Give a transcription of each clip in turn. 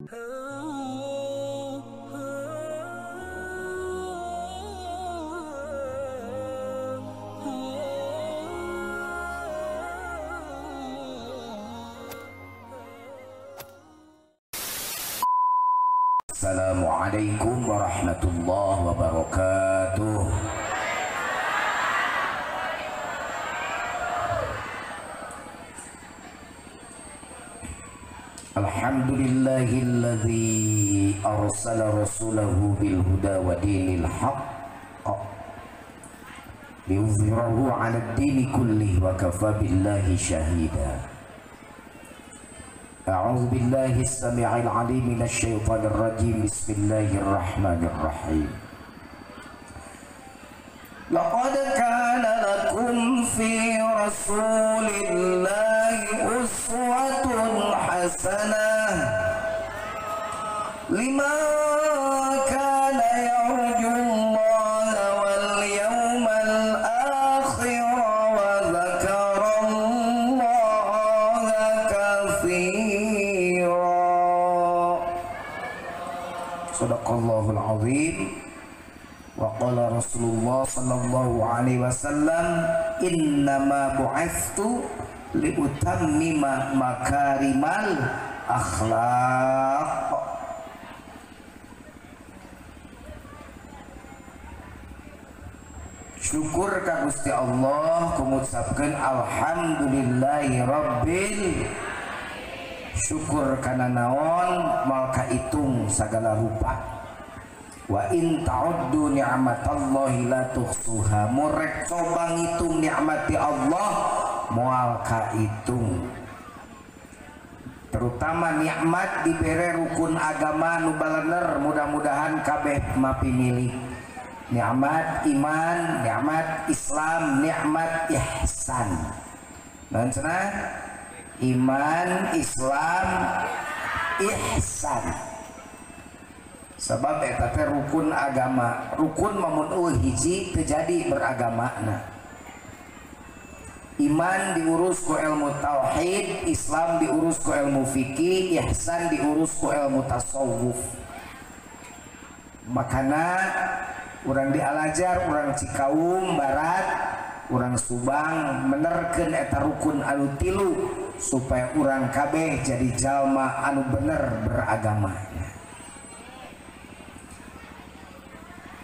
Assalamualaikum warahmatullahi wabarakatuh. Alhamdulillahilladzi arsala rasulahu bil huda wa dinil haqq liyuzhirahu 'alad dini kullihi wa kafa billahi syahida. A'udzu billahi as-sami'il 'alim minasy syaithanir rajim. Bismillahirrahmanirrahim. Laqad kana lakum fi rasulillahi uswatun hasanah liman kana yarjullaha wal yawmal akhir wa dzakarallaha katsira. Shadaqallahul azim. Wa qala Rasulullah sallallahu alaihi wasallam, innama bu'ithtu liutammima makarimal akhlaq. Syukur ka Gusti Allah kungucapkeun alhamdulillahi rabbil. Syukur kana naon moal kaitung sagala rupa. Wa in ta'uddu ni'matallahi la tuhsuha. Murek coba ngitung nikmati Allah moal kaitung. Terutama nikmat dibere rukun agama nu balener, mudah-mudahan kabeh mapimilih. Nikmat iman, nikmat Islam, nikmat ihsan. Naon cenah? Iman, Islam, ihsan. Sebab eta teh rukun agama. Rukun mamun eueuh hiji teu jadi beragamana. Iman diurus ku ilmu tauhid, Islam diurus ku ilmu fikih, ihsan diurus ku ilmu tasawuf. Makana urang dialajar, urang Cikaum Barat, urang Subang menerkeun eta rukun anu tilu supaya urang kabeh jadi jalma anu bener beragama.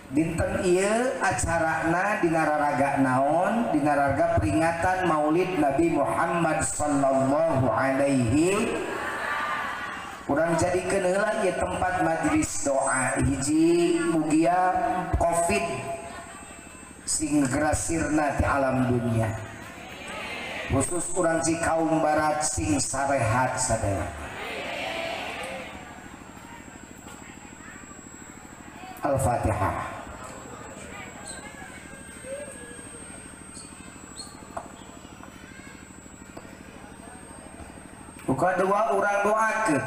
Dinten ieu acarana dina raraga naon? Dina raraga peringatan Maulid Nabi Muhammad sallallahu alaihi. Urang jadikeun heula ieu tempat majelis doa hiji mugia Covid sing grasirna ti alam dunia. Khusus urang Cikaum Barat sing sarehat sadaya. Al-Fatihah. Buka dua orang doakeun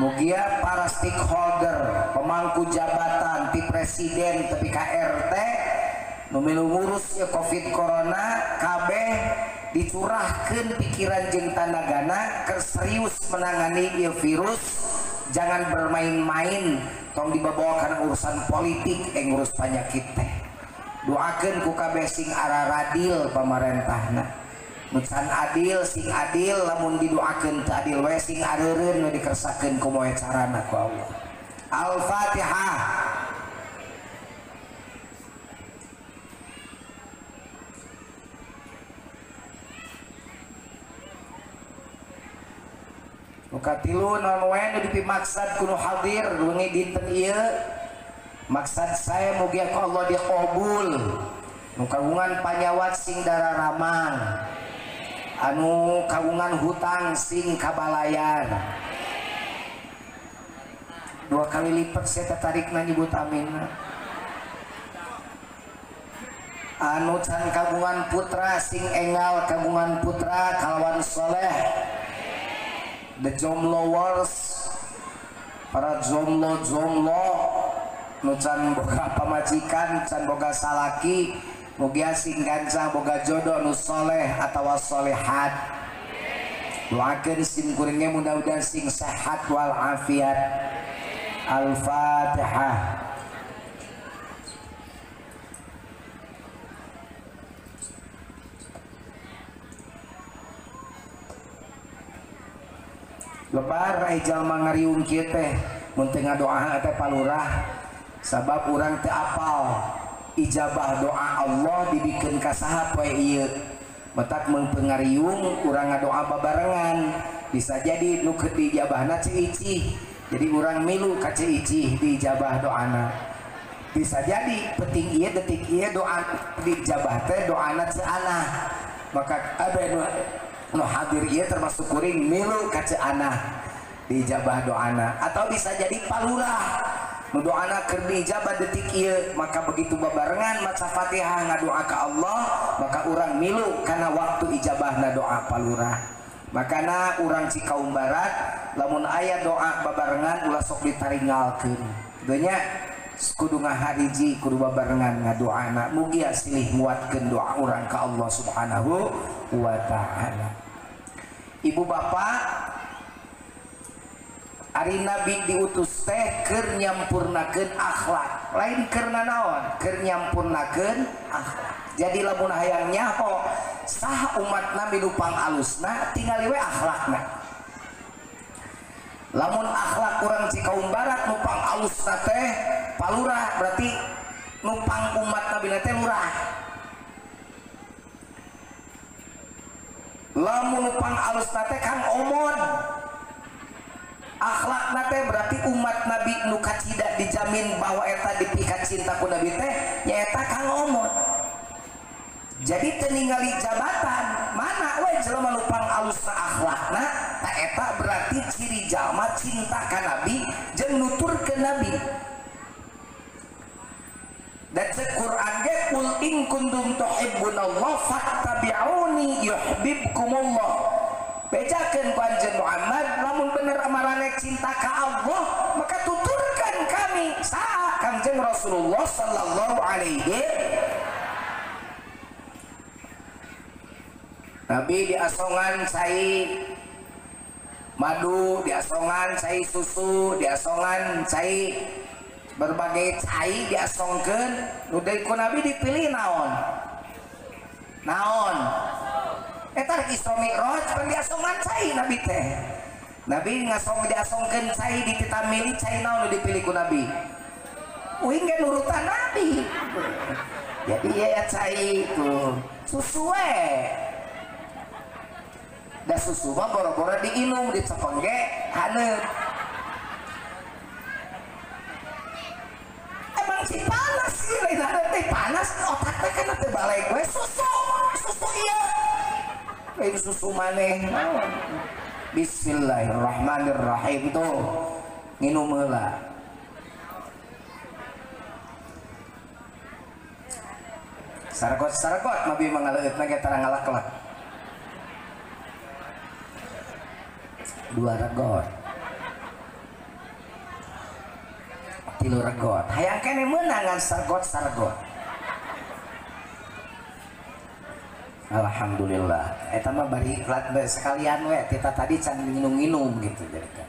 mugia para stakeholder, pemangku jabatan ti presiden tepi ka RT nu milu ngurus ya Covid corona kabeh dicurahkeun pikiran jeung tanagana keur serius menangani ieu virus. Jangan bermain-main, tong dibawa kana urusan politik ngurus penyakit teh. Doakeun ku kabeh sing araradil pamarentahna. Nu can adil sing adil, lamun didoakeun teu adil we sing areureun nu dikersakeun kumaha carana ku Allah. Al-Fatihah. Nu katilu naon wae nu dipimaksad ku nu hadir wengi dinten ieu. Maksad saya mugia ku Allah diqabul. Nu kagungan panyawat sing dararamang, anu kagungan hutang sing kabalayar. Dua kali lipat saya tertarik nyebut amin. Anu can kagungan putra sing engal kagungan putra kalawan soleh. The jomblo-wars, para jomblo-jomblo nu can boga pamajikan, can boga salaki, mugia sing gancang boga jodoh nu soleh atawa solehat. Doakeun sim kuringnya mudah-mudahan sing sehat wal afiat. Al-Fatihah. Lebar ai jalma ngariung kieu teh mun teu ngadoa teh palurah sabab urang teu apal ijabah doa Allah dibikeun ka saha poe ieu. Matak mun pengariung urang ngadoa babarengan bisa jadi nu keur diijabahna Ceu Icih, jadi urang milu ka Ceu Icih diijabah doana. Bisa jadi penting ieu detik ieu doa diijabah teh doana Ceu Anah, maka abe nu hadir ieu termasuk kuring milu ka Ceu Anah diijabah doana. Atau bisa jadi palurah nu doana keur diijabah detik ieu, maka begitu babarengan maca Fatihah ngadoa ka Allah, maka urang milu kana waktu ijabahna doa palurah. Makana urang Cikaum Barat lamun aya doa babarengan ulah sok ditaringalkeun. Geunya kudu ngahiji kudu babarengan ngadoana, mugia silih nguatkeun doa urang ka Allah Subhanahu wa taala. Ibu bapak, ari nabi diutus teh keur nyampurnakeun akhlak, lain keur nanaon, keur nyampurnakeun akhlak. Jadi lamun hayang nyaho saha umat nabi nu pangalusna tingali we akhlakna. Lamun akhlak urang Cikaum Barat nu pangalusna teh palurah, berarti nu pang umat nabi teh lurah. Lamun nu pangalusna teh Kang Omon, akhlakna teh berarti umat nabi nu kacida dijamin bahwa eta dipika cinta ku nabi teh nyaeta Kang Omon. Jadi teu ningali jabatan mana we jelema nu pangalusna akhlakna ta eta berarti ciri jalma cinta ka nabi jeung nuturkeun nabi. Dan Quran ge qul in kuntum tuhibbunallah fattabi'uni yuhibbukumullah. Bejakeun ku Anjeun Muhammad lamun bener amarane cinta ka Allah maka tuturkan kami saha Kangjeng Rasulullah sallallahu alaihi. Nabi diasongan cai madu, diasongan cai susu, diasongan cai berbagai cai diasongkeun, nu deui ku Nabi dipilih naon? Naon? Eta rek Isra Mi'raj pan diasongan cai Nabi teh. Nabi ngasong diasongkeun cai dititamili cai naon nu dipilih ku Nabi? Uing ge nurutan Nabi. Jadi ya cai tuh susu we. Da susu mah boro-boro diinum dicepeng ge haneut. Emang si panas sih lain haneut teh panas otakna kana teh balik we susu susu ieu. Lain susu maneh naon. Bismillahirrahmanirrahim tuh nginum heula. Sargot-sargot nabi mangaleueutna ge tara ngalak-lak. 2 regot 3 regot hayang kene meunangan sargot-sargot. Alhamdulillah eta mah bari sekalian we kita tadi can nginum-nginum gitu jadi kan.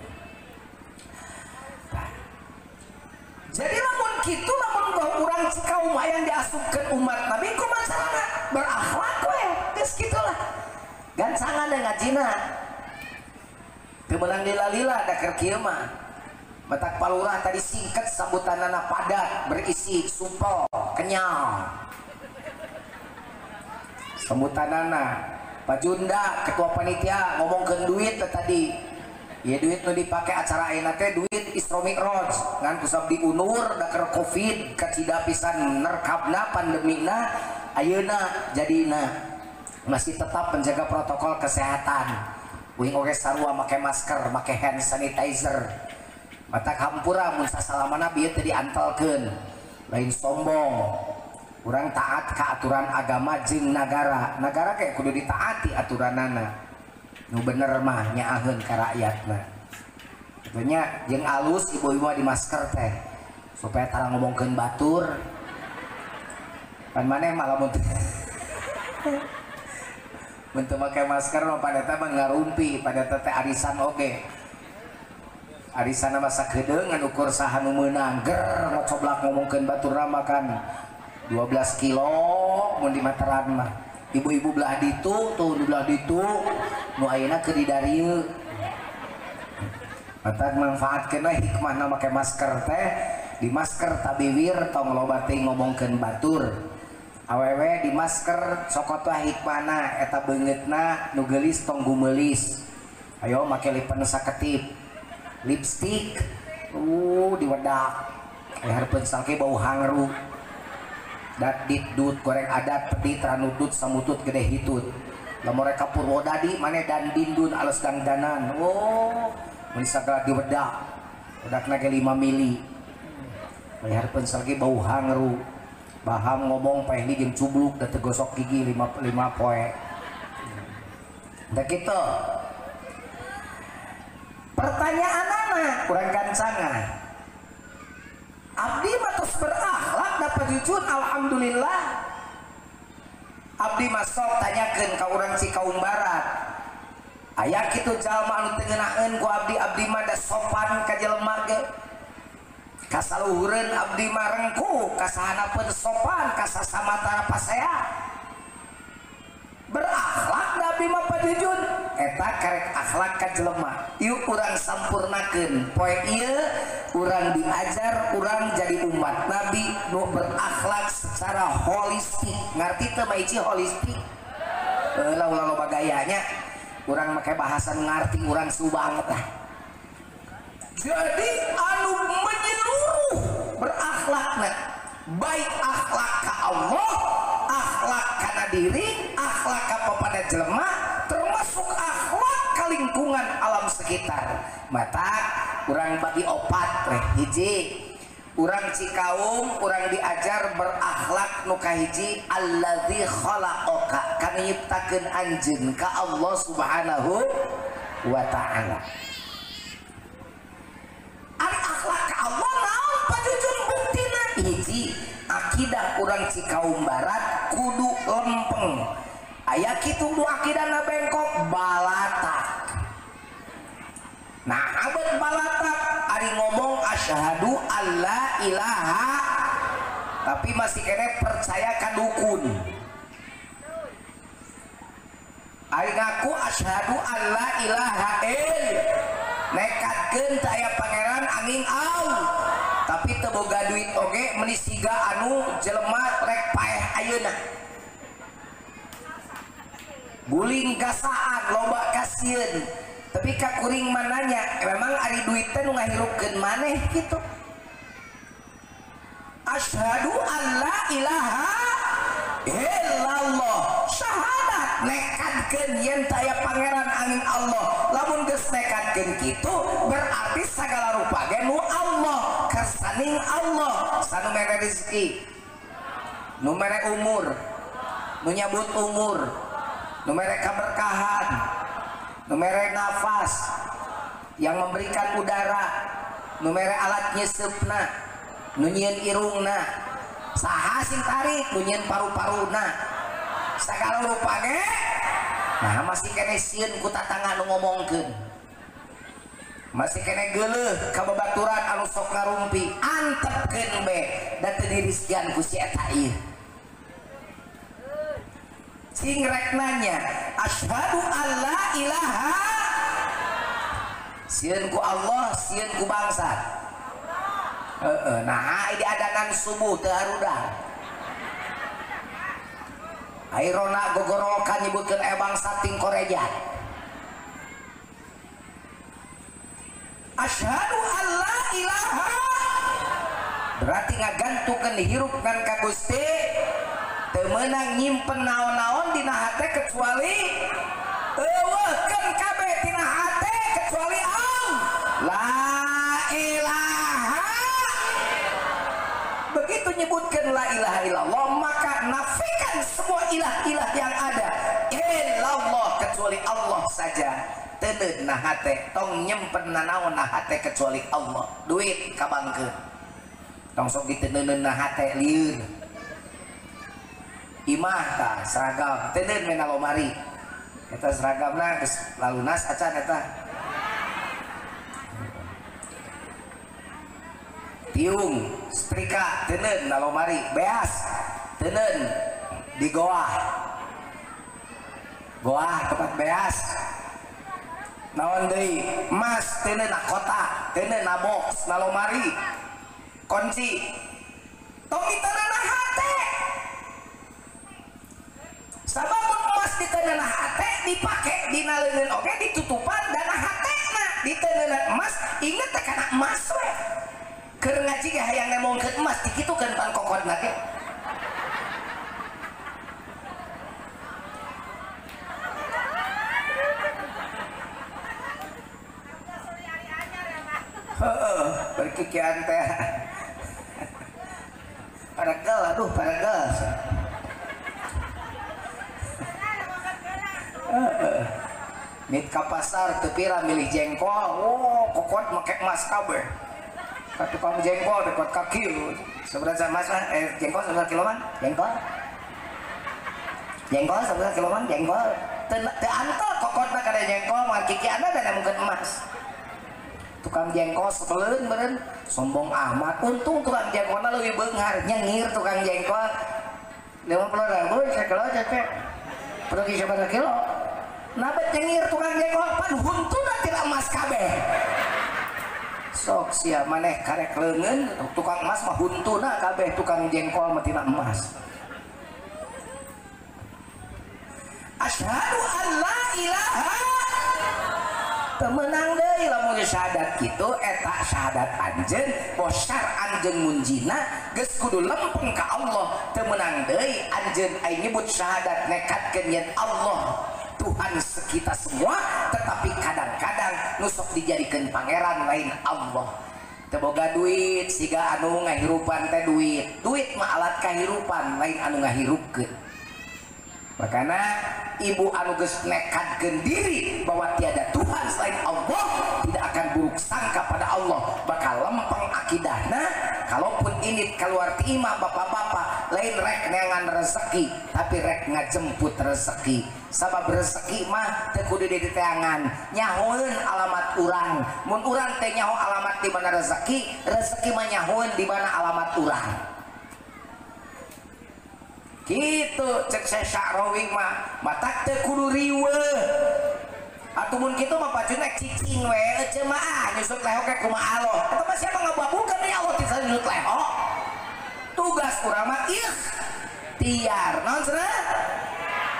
Jadi lamun kitu lamun urang Cikaum hayang diasupkeun umat Nabi kumaha carana berakhlak we geus kitulah. Gancangan ngajina teu meunang lila-lila da keur kieu mah. Matak palurah tadi singkat sambutanana padat berisi supel kenyal. Sambutanana Pak Junda ketua panitia ngomongkeun duit tadi. Ya duit nu dipake acara ayeuna teh duit Isra Mi'raj ngan kusab diunur da keur Covid kacida pisan nerkabna pandemina ayeuna jadina masih tetap menjaga protokol kesehatan. Uing oge sarua make masker, make hand sanitizer. Matak hampura mun sasalamana bieu teu diantelkeun. Lain sombong. Urang taat ka aturan agama jeung nagara. Nagara kayak kudu ditaati aturanana. Nu bener mah nyaaheun ka rakyatna. Atunya jeung alus ibu-ibu di masker teh supaya tara ngomongkeun batur. Pan maneh mah lamun Mun teu make masker mah pada mah ngarumpi, pada teh arisan oge. Arisan mah sakedeung ngan ukur saha nu meunang, ger ngocoblak ngomongkeun baturna makan 12 kilo mun di materan mah. Ibu-ibu belah ditu tuh di belah ditu nu ayeuna keur di darieu. Matak manfaatkeun we hikmahna make masker teh, di masker tabiwir tong loba teh ngomongkeun batur. Awewe di masker cokot wae hikmahna eta beungeutna nu geulis tong gumeulis. Ayo make lipen saketip. Lipstik diwedak. Aya hareupeun salke bau hangru. Dat dit dut goreng adat pedit ranudut samutut gede hitut. Lamun rek ka Purwodadi mane dan dindun alus dangdanan. Oh, mun sagala diwedak. Wedakna ge 5 mili. Aya hareupeun salke bau hangru. Baham ngomong pehli jeung cubluk da teu gosok gigi 5 poe. Da kitu. Pertanyaanana kurang gancangan. Abdi mah tos berakhlak dapat jujur alhamdulillah. Abdi mah sok tanyakeun ka urang Cikaum Barat. Aya kitu jalma anu teu ngeunaheun ku abdi, abdi mah da sopan ka jelema ge. Kasaluhureun abdi mah rengkuh, kasahanapeun sopan, kasasamatara pasea. Berakhlak da abdi mah pajujun, eta karek akhlak ka jelema. Yuk urang sampurnakeun. Poe ieu urang diajar, urang jadi umat Nabi nu berakhlak secara holistik. Ngarti teu mah ici holistik? Heulah ulah loba gayanya. Urang make bahasa nu ngarti urang Subang tah. Jadi anu menyeluruh berakhlakna, baik akhlak ka Allah, akhlak kana diri, akhlak ka papada jelema, termasuk akhlak ka lingkungan alam sekitar. Mata urang bagi opat weh hiji. Urang Cikaum urang diajar berakhlak nu kahiji allazi khalaqaka, kana nyiptakeun anjeun ka Allah Subhanahu wa ta'ala. Ari akhlak ka Allah naon pajujun buktina? Hiji, akidah urang Cikaum Barat kudu lempeng. Aya kitu nu akidahna bengkok balatak. Nah, abet balatak ari ngomong asyhadu alla ilaha tapi masih kene percaya ka dukun. Ari ngaku asyhadu alla ilaha il nekatkeun teu aya pangeran angin au tapi teu boga duit oge meuni siga anu jelema rek paeh ayeuna. Guling gasaan loba kasieun tapi ka kuring mananya memang ari duit teh nu ngahirupkeun maneh kitu. Asyhadu alla ilaha illallah, syahadat nekatkeun yen teu aya pangeran angin Allah. Lamun geus nekatkeun kitu berarti sagala rupa ge nu Allah, kersaning Allah, sanu mere rezeki, nu mere umur, nu nyabut umur, nu mere keberkahan, nu mere nafas, yang memberikan udara, nu mere alat nyeseupna, nu nyieun irungna, saha sing tarik, nu nyieun paru-paruna, sagala rupa ge. Nah, masih kene sieun ku tatangga nu ngomongkeun. Masih kene geuleuh ka babaturan anu sok ngarumpi, antepkeun be da teu dirizkian ku si eta ieu. Cing rek nanya, asyhadu alla ilaha, sieun ku Allah, sieun ku bangsa. Heeh, nah di adanan subuh teu harudah. Airona gogorowokan nyebutkeun aya bangsa ting koreja. Asyhadu alla ilaha berarti ngagantukeun hirup ngan ka Gusti. Teu meunang nyimpen naon-naon dina hate kecuali eueuhkeun kabeh tina hate kecuali Allah. La ilaha. Begitu nyebutkeun la ilaha illallah maka nafikan semua ilah-ilah yang ada, illallah kecuali Allah saja. Teuneun na hate, tong nyimpen nanaon na hate kecuali Allah. Duit kabangkeun. Tong sok diteuneuneun na hate lieur. Imah tah seragam teuneun mena lomari. Eta seragamna geus lalunas acan eta. Tiung setrika teuneun na lomari beas teuneun di goah. Goah tempat beas. Naon deui? Emas teuneun na kota, teuneun na box, na lomari. Kunci. Tong diteunana hate. Sabab mun emas diteunana hate dipake dina leungeun oge ditutupan dana hatena diteunana emas inget teh kana emas we. Keur ngaji ge hayang nemongkeun emas dikitukeun pan kokodna ge. Heeh, berkikian teh. Paregel aduh paregel. Nit ka pasar teu pira milih jengkol, oh kokot make emas kabeh. Ka tukang jengkol dekot ka kilo. Seberapa emas mah? Jengkol seberapa kilo mah? Jengkol. Jengkol seberapa kilo mah? Jengkol. Teu antel kokotna kana jengkol mah kikiana da mungkin emas. Tukang jengkol sebeleun beureun sombong amat. Untung tukang jengkolna leuwih beunghar, nyengir tukang jengkol. 50.000 sakilo cecek. Pergi sabaraha kilo? Nabet nyengir tukang jengkol pan huntuna tina emas kabeh. Sok sia maneh karek leungeun tukang emas mah huntuna kabeh tukang jengkol mah tina emas. Asyhadu an la ilaha temenang deui lamun syahadat kitu eta syahadat anjeun bosar anjeun munjina geus kudu lempeng ka Allah temenang deui anjeun ai nyebut syahadat nekatkeun yen Allah Tuhan kita semua tetapi kadang-kadang nusok dijadikeun pangeran lain Allah. Teu boga duit siga anu ngahirupan teh duit. Duit mah alat kahirupan lain anu ngahirupkeun. Makana ibu anu geus nekadkeun diri bahwa tiada Tuhan selain Allah tidak akan buruk sangka pada Allah, bakal lempeng akidahna. Kalaupun ini keluar ti imah bapak-bapak lain rek neangan rezeki tapi rek ngajemput rezeki. Sabab rezeki mah teu kudu diteangan, nyahoeun alamat urang. Mun urang teh nyaho alamat di mana rezeki, rezeki mah nyahoeun di mana alamat urang. Gitu cek Sya'rawi mah matak teu kudu riweuh. Atuh mun kitu mah pacuna cicing we ece mah ah nyusut leho ke kumaha Allah. Eta mah siapa ngababukeun deui Allah teh nyusut leho. Tugas urang mah ikhtiar. Naon cenah?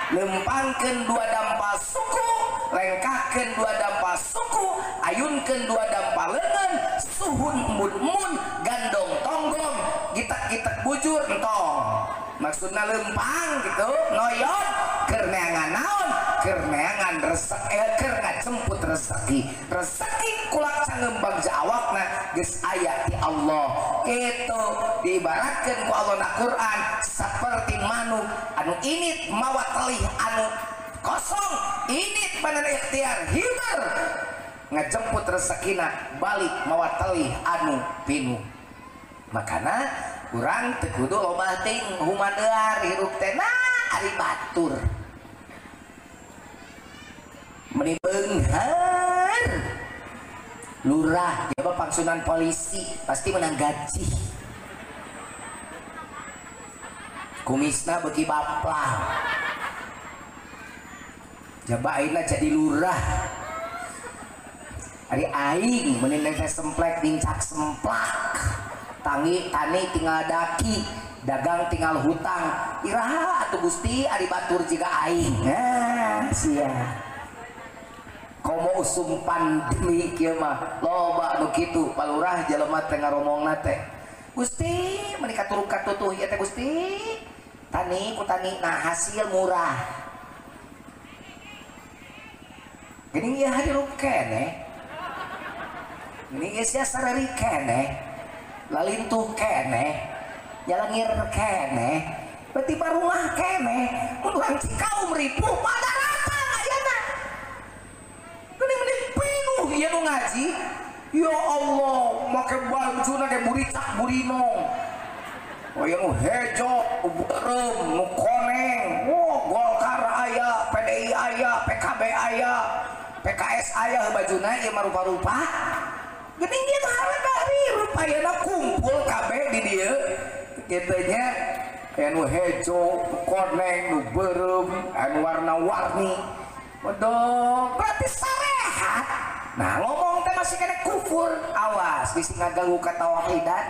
Lempangkeun dua dampal suku, lengkahkeun dua dampal suku, ayunkeun dua dampal leungeun, suhun mun-mun, gandong tonggong, gitak-gitak bujur entong. Maksudna lempang gitu, noyot keur neangan naon? Keur neangan rezeki, keur ngajemput rezeki. Rezeki kulak cangeum bangsa awakna geus aya ti Allah. Kitu diibaratkeun ku Allah na Quran seperti manuk anu init mawa telih anu kosong, init manana ikhtiar hiber ngajemput rezekina balik mawa telih anu pinuh. Makana urang teu kudu loba teuing humadear hirup teh nah ari batur. Meni beunghar. Lurah jaba pangsunan polisi pasti menang gaji. Kumisna beuki baplang. Jaba ayeuna jadi lurah. Ari aing meni teh semplek nincak semplak. Tangi tani tinggal daki, dagang tinggal hutang. Iraha atuh Gusti ari batur jiga aing. Nah, sia. Komo usum pandemi kieu mah loba nu kitu palurah jelema teh ngaromongna teh. Gusti meuni katuruk katutuh ieu teh Gusti. Tani ku tani nah hasil murah. Geuning ieu hirup keneh. Geuning ieu sia sarari keneh. Lalintuh keneh, nyalengir keneh, berarti barumah keneh, mun urang Cikaum ripuh pada rata ayeuna. Geuning meni pinuh ieu nu ngaji. Ya Allah, make bajuna ge buricak burinong. Oh yang nu hejo, beureum, nu koneng. Wah, Golkar aya, PDI aya, PKS PKB aya, PKS aya bajuna ieu mah rupa-rupa. Geuning ieu mah hirup ayeuna kumpul kabeh di dieu. Kitu nya anu hejo, koneng, nu beureum, anu warna-warni. Waduh, berarti sarehat. Nah, ngomong teh masih kena kufur. Awas bisi ngaganggu katauhidan.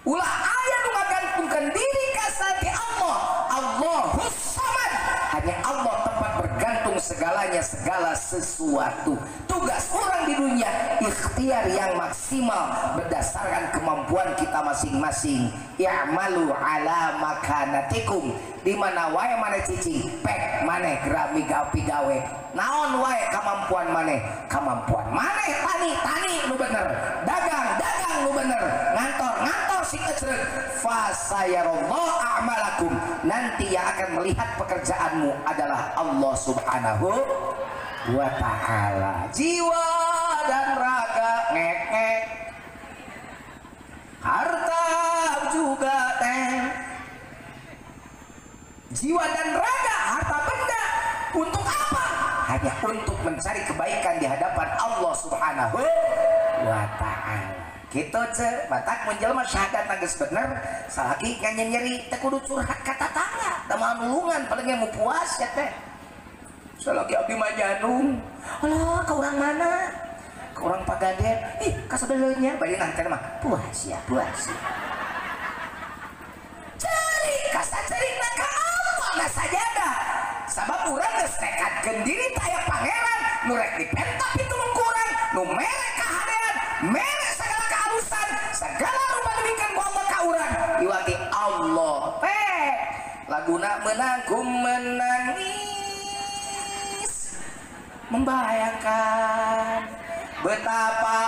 Ulah aya nu ngagantungkeun diri ka sati Allah. Allahus Samad. Hanya Allah tempat bergantung segalanya, segala sesuatu. Tugas orang di dunia ikhtiar yang maksimal berdasarkan kemampuan kita masing-masing. I'malu ala makanatikum. Di mana wae maneh cicing, pek maneh gerami gapi gawe. Naon wae kemampuan maneh? Kemampuan maneh tani, tani nu bener. Dagang, dagang nu bener. Ngantor, ngantor sing ecreg. Fasayarallahu a'malakum. Nanti yang akan melihat pekerjaanmu adalah Allah Subhanahu wa ta'ala. Jiwa dan raga ngek-ngek, harta juga teh. Jiwa dan raga, harta benda, untuk apa? Hanya untuk mencari kebaikan di hadapan Allah Subhanahu wa ta'ala. Gitu ce, batak menjelma syahadat geus bener, salaki nganyen nyeri teh kudu curhat ka tatangga, teh moal nulungan paling mau puas ya teh. Salaki abdi mah janung. Alah, ka urang mana? Ka urang Pagaden. Ih, ka sabeleunya bari nang teh mah puas ya, puas. Cari kasacerina ka Allah na sajadah. Sabab urang geus nekadkeun diri ka aya pangeran nu rek dipenta pitulung ku urang, nu mere kahadean, mere segala keharusan, segala rupa demikian ku Allah ka urang. Iwati Allah teh laguna menang ku menangis membayangkan betapa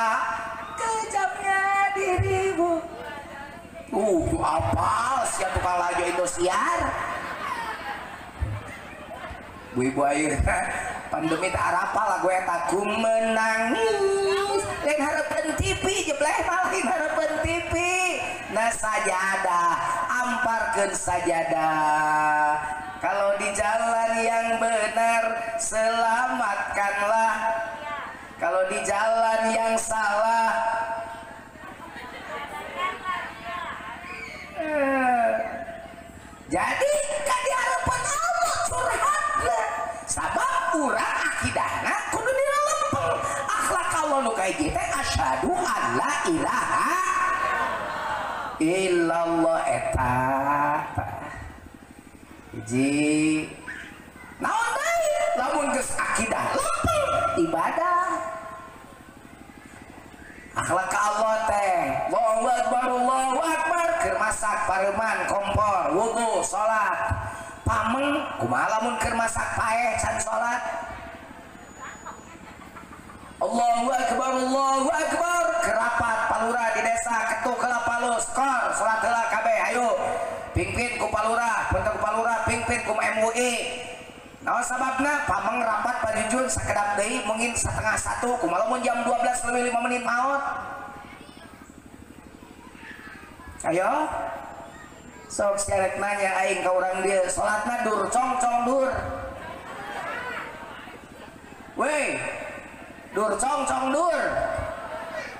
kejamnya dirimu. Apal sia tukang lajo Indosiar. Bu-ibu ayeuna pandemi tak arapal lagu eta ku menangis lain hareupeun TV jebleh mah lain hareupeun TV. Nah sajadah, amparkeun sajadah. Kalau di jalan yang benar selamatkanlah, kalau di jalan yang salah jadi kan di harapan Allah curhatna. Sabab urang akidahna kudu direlempeng. Akhlak Allah nu kahiji teh asyhadu an la ilaha illallah eta. Hiji naon deui lamun geus akidah lempeng ibadah. Akhlak Allah teh Allahu akbar Allahu akbar keur masak pareuman kompor wudu salat pameng kumaha lamun keur masak paeh can salat. Allahu akbar Allahu akbar kerapat palura di desa ketuk heula palus kor salat heula kabeh ayo pingpin ku palura punten ku palura pingpin ku MUI. Naon sababna pameng rapat pajujun sakedap deui mungkin 12:30 kumaha lamun jam 12:05 maot. Ayo sok serek nanya aing ka urang dieu salatna dur cong cong dur. Weh dur cong cong dur.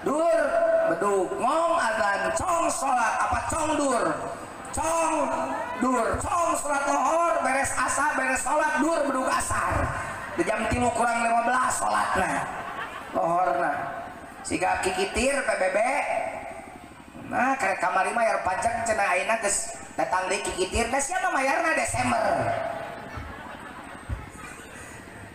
Dur beduk ngong adzan cong salat apa cong dur. Cong dur cong salat lohor beres asar beres salat dur beduk asar. Di jam 2:45 salatna lohorna. Siga kikitir PBB. Nah, karek kamari mayar pajak cenah ayeuna geus datang deui kikitir, da sia mah mayarna Desember.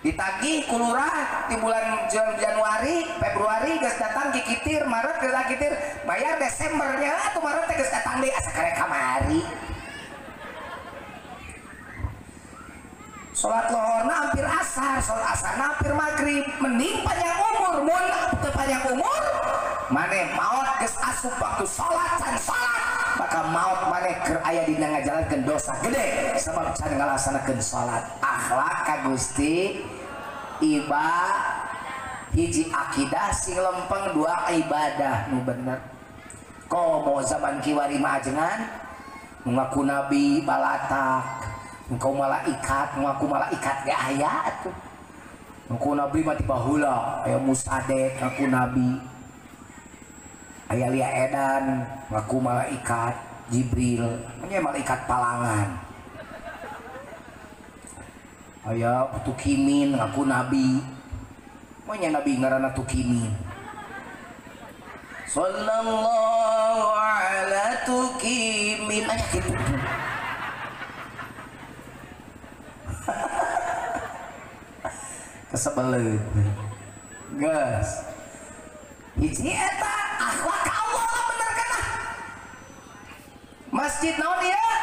Ditagih ku lurah di bulan Januari, Februari geus datang kikitir, Maret geus kikitir, bayar Desembernya atuh Maret teh geus datang deui asa karek kamari. Salat lohorna hampir asar, salat asarna hampir maghrib, mending panjang umur, mun teu panjang umur maneh maot geus asup waktu salat can salat maka maot maneh keur aya dina ngajalankeun dosa gede sebab can ngalaksanakeun salat. Akhlak ka Gusti iba hiji akidah sing lempeng, dua ibadah nu bener. Komo zaman kiwari mah ajengan mengaku nabi balatak, Engkau malaikat, ngaku malaikat ge aya atuh. Ngaku nabi mah ti baheula, aya Musadek ngaku nabi. Aya Lia Edan ngaku malaikat Jibril, nya malaikat palangan. Aya Tukimin ngaku nabi. Mah nya nabi ngaranna Tukimin. Sallallahu ala Tukimin aya kitu. Kesebeleun. Geus. Hiji eta akhlak Allah bener kana. Masjid naon ieu?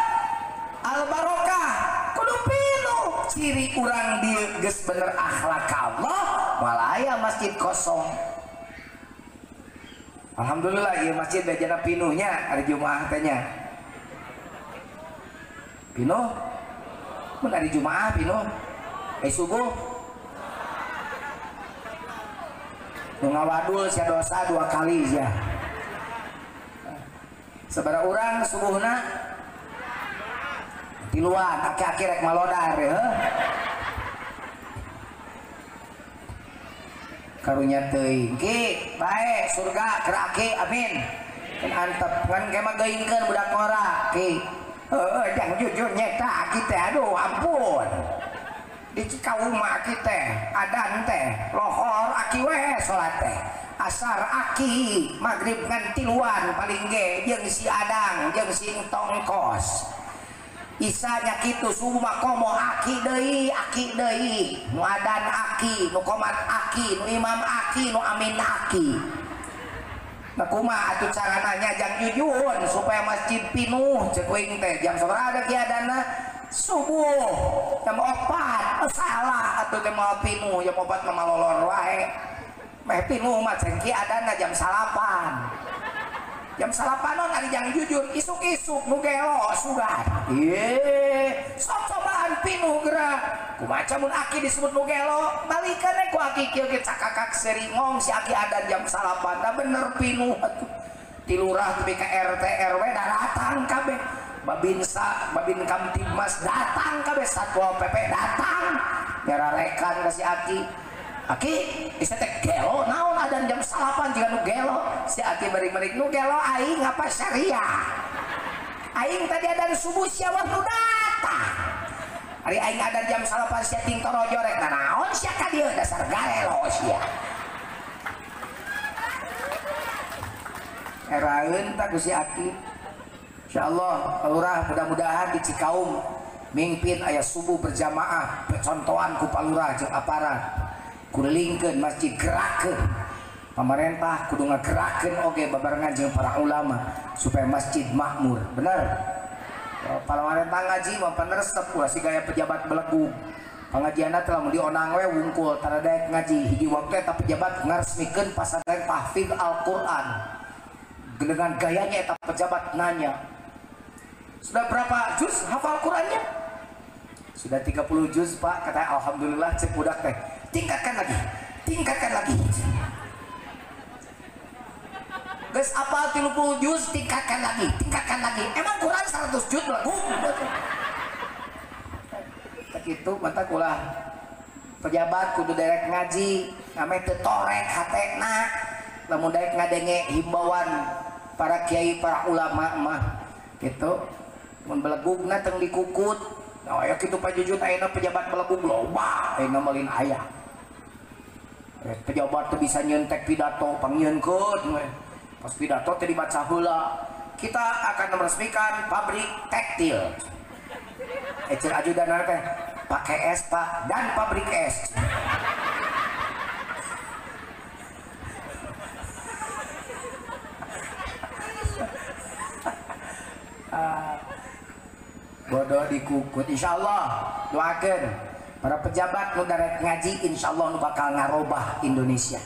Al Barokah. Kudu pinuh. Ciri urang dieu geus bener akhlak Allah, malah aya masjid kosong. Alhamdulillah ieu masjid bejana pinuhnya hari Jumaah teh nya. Pinuh? Mun hari Jumaah pinuh. Subuh nu ngawadul sia dosa 2 kali sia. Sabaraha urang subuhna? Tiluan, aki-aki rek malodar heuh. Karunya teuing. Ki, bae surga keur aki, amin. Kan antep ngan ke mah geuingkeun budak ngora, ki. Heueuh jang jujur nyeta aki teh aduh ampun. Di Cikaum aki teh adan teh lohor aki we salat teh asar aki magrib ngan tiluan paling ge jeung si Adang jeung si Tongkos Isa nya kitu subuh mah komo aki deui nu adan aki nu komat aki nu imam aki nu amin aki. Nah kumaha atuh carana nya jang jujun supaya masjid pinuh ceuk uing teh jam sabaraha ada ki adanna subuh jam 4, oh salah atuh teh moal pinuh jam 4 mah malolor wae. Meh pinuh mah cengki adana jam 9. Jam 9 non ari jang jujur isuk-isuk nu gelo sugan. Ieu sok cobaan pinuh geura. Kumaha mun aki disebut nu gelo, balikeun we ku aki kieu ge cakakak seringong si aki adan jam 9 da bener pinuh atuh. Ti lurah tepi ka RT RW daratang kabeh. Babinsa, Babin Kamtibmas datang kabeh, Satpol PP datang nyararekan ka si aki. Aki, isa teh gelo naon adan jam 9 jiga nu gelo. Si aki bari-bari nu gelo aing apa syariah. Aing tadi adan subuh sia mah nu datang. Ari aing adan jam 9 sia ting torojo rek naon sia ka dieu dasar garelo sia. Eraeun tah ku si aki. Insyaallah Palurah mudah-mudahan di Cikaum mimpin aya subuh berjamaah percontohan ku Palurah jeung aparat kulilingkeun masjid gerakeun pamarentah kudu ngagerakeun oge babarengan jeung para ulama supaya masjid makmur bener. Pamarentah ngaji mah paneresep ulah si gaya pejabat belegug pangajianna teh lamun dionang we wungkul tara daek ngaji hiji waktu eta pejabat ngaresmikeun pasantren tahfiz Al-Qur'an dengan gayanya eta pejabat nanya, sudah berapa juz hafal Qurannya? Sudah 30 juz pak, katanya alhamdulillah cek budak teh. Tingkatkan lagi, tingkatkan lagi. Geus apal 30 juz, tingkatkan lagi, tingkatkan lagi. Emang Quran 100 juz lah. Tak itu mantap ulah pejabat kudu derek ngaji, ame teu torek hatena. Lamun daek ngadenge himbauan para kiai, para ulama mah gitu. Mun belegugna teng dikukut. Nah, aya kitu Pak Jujun ayeuna pejabat belegug loba, ayeuna meulin aya. Pejabat teu bisa nyeuntek pidato, pangnyieunkeun we. Pas pidato teh dibaca heula. Kita akan meresmikan pabrik tekstil. Ecil ajudan teh pakai es Pak dan pabrik es. Bodoh dikukut. Insyaallah doakeun para pejabat nu darek ngaji insyaallah nu bakal ngarobah Indonesia.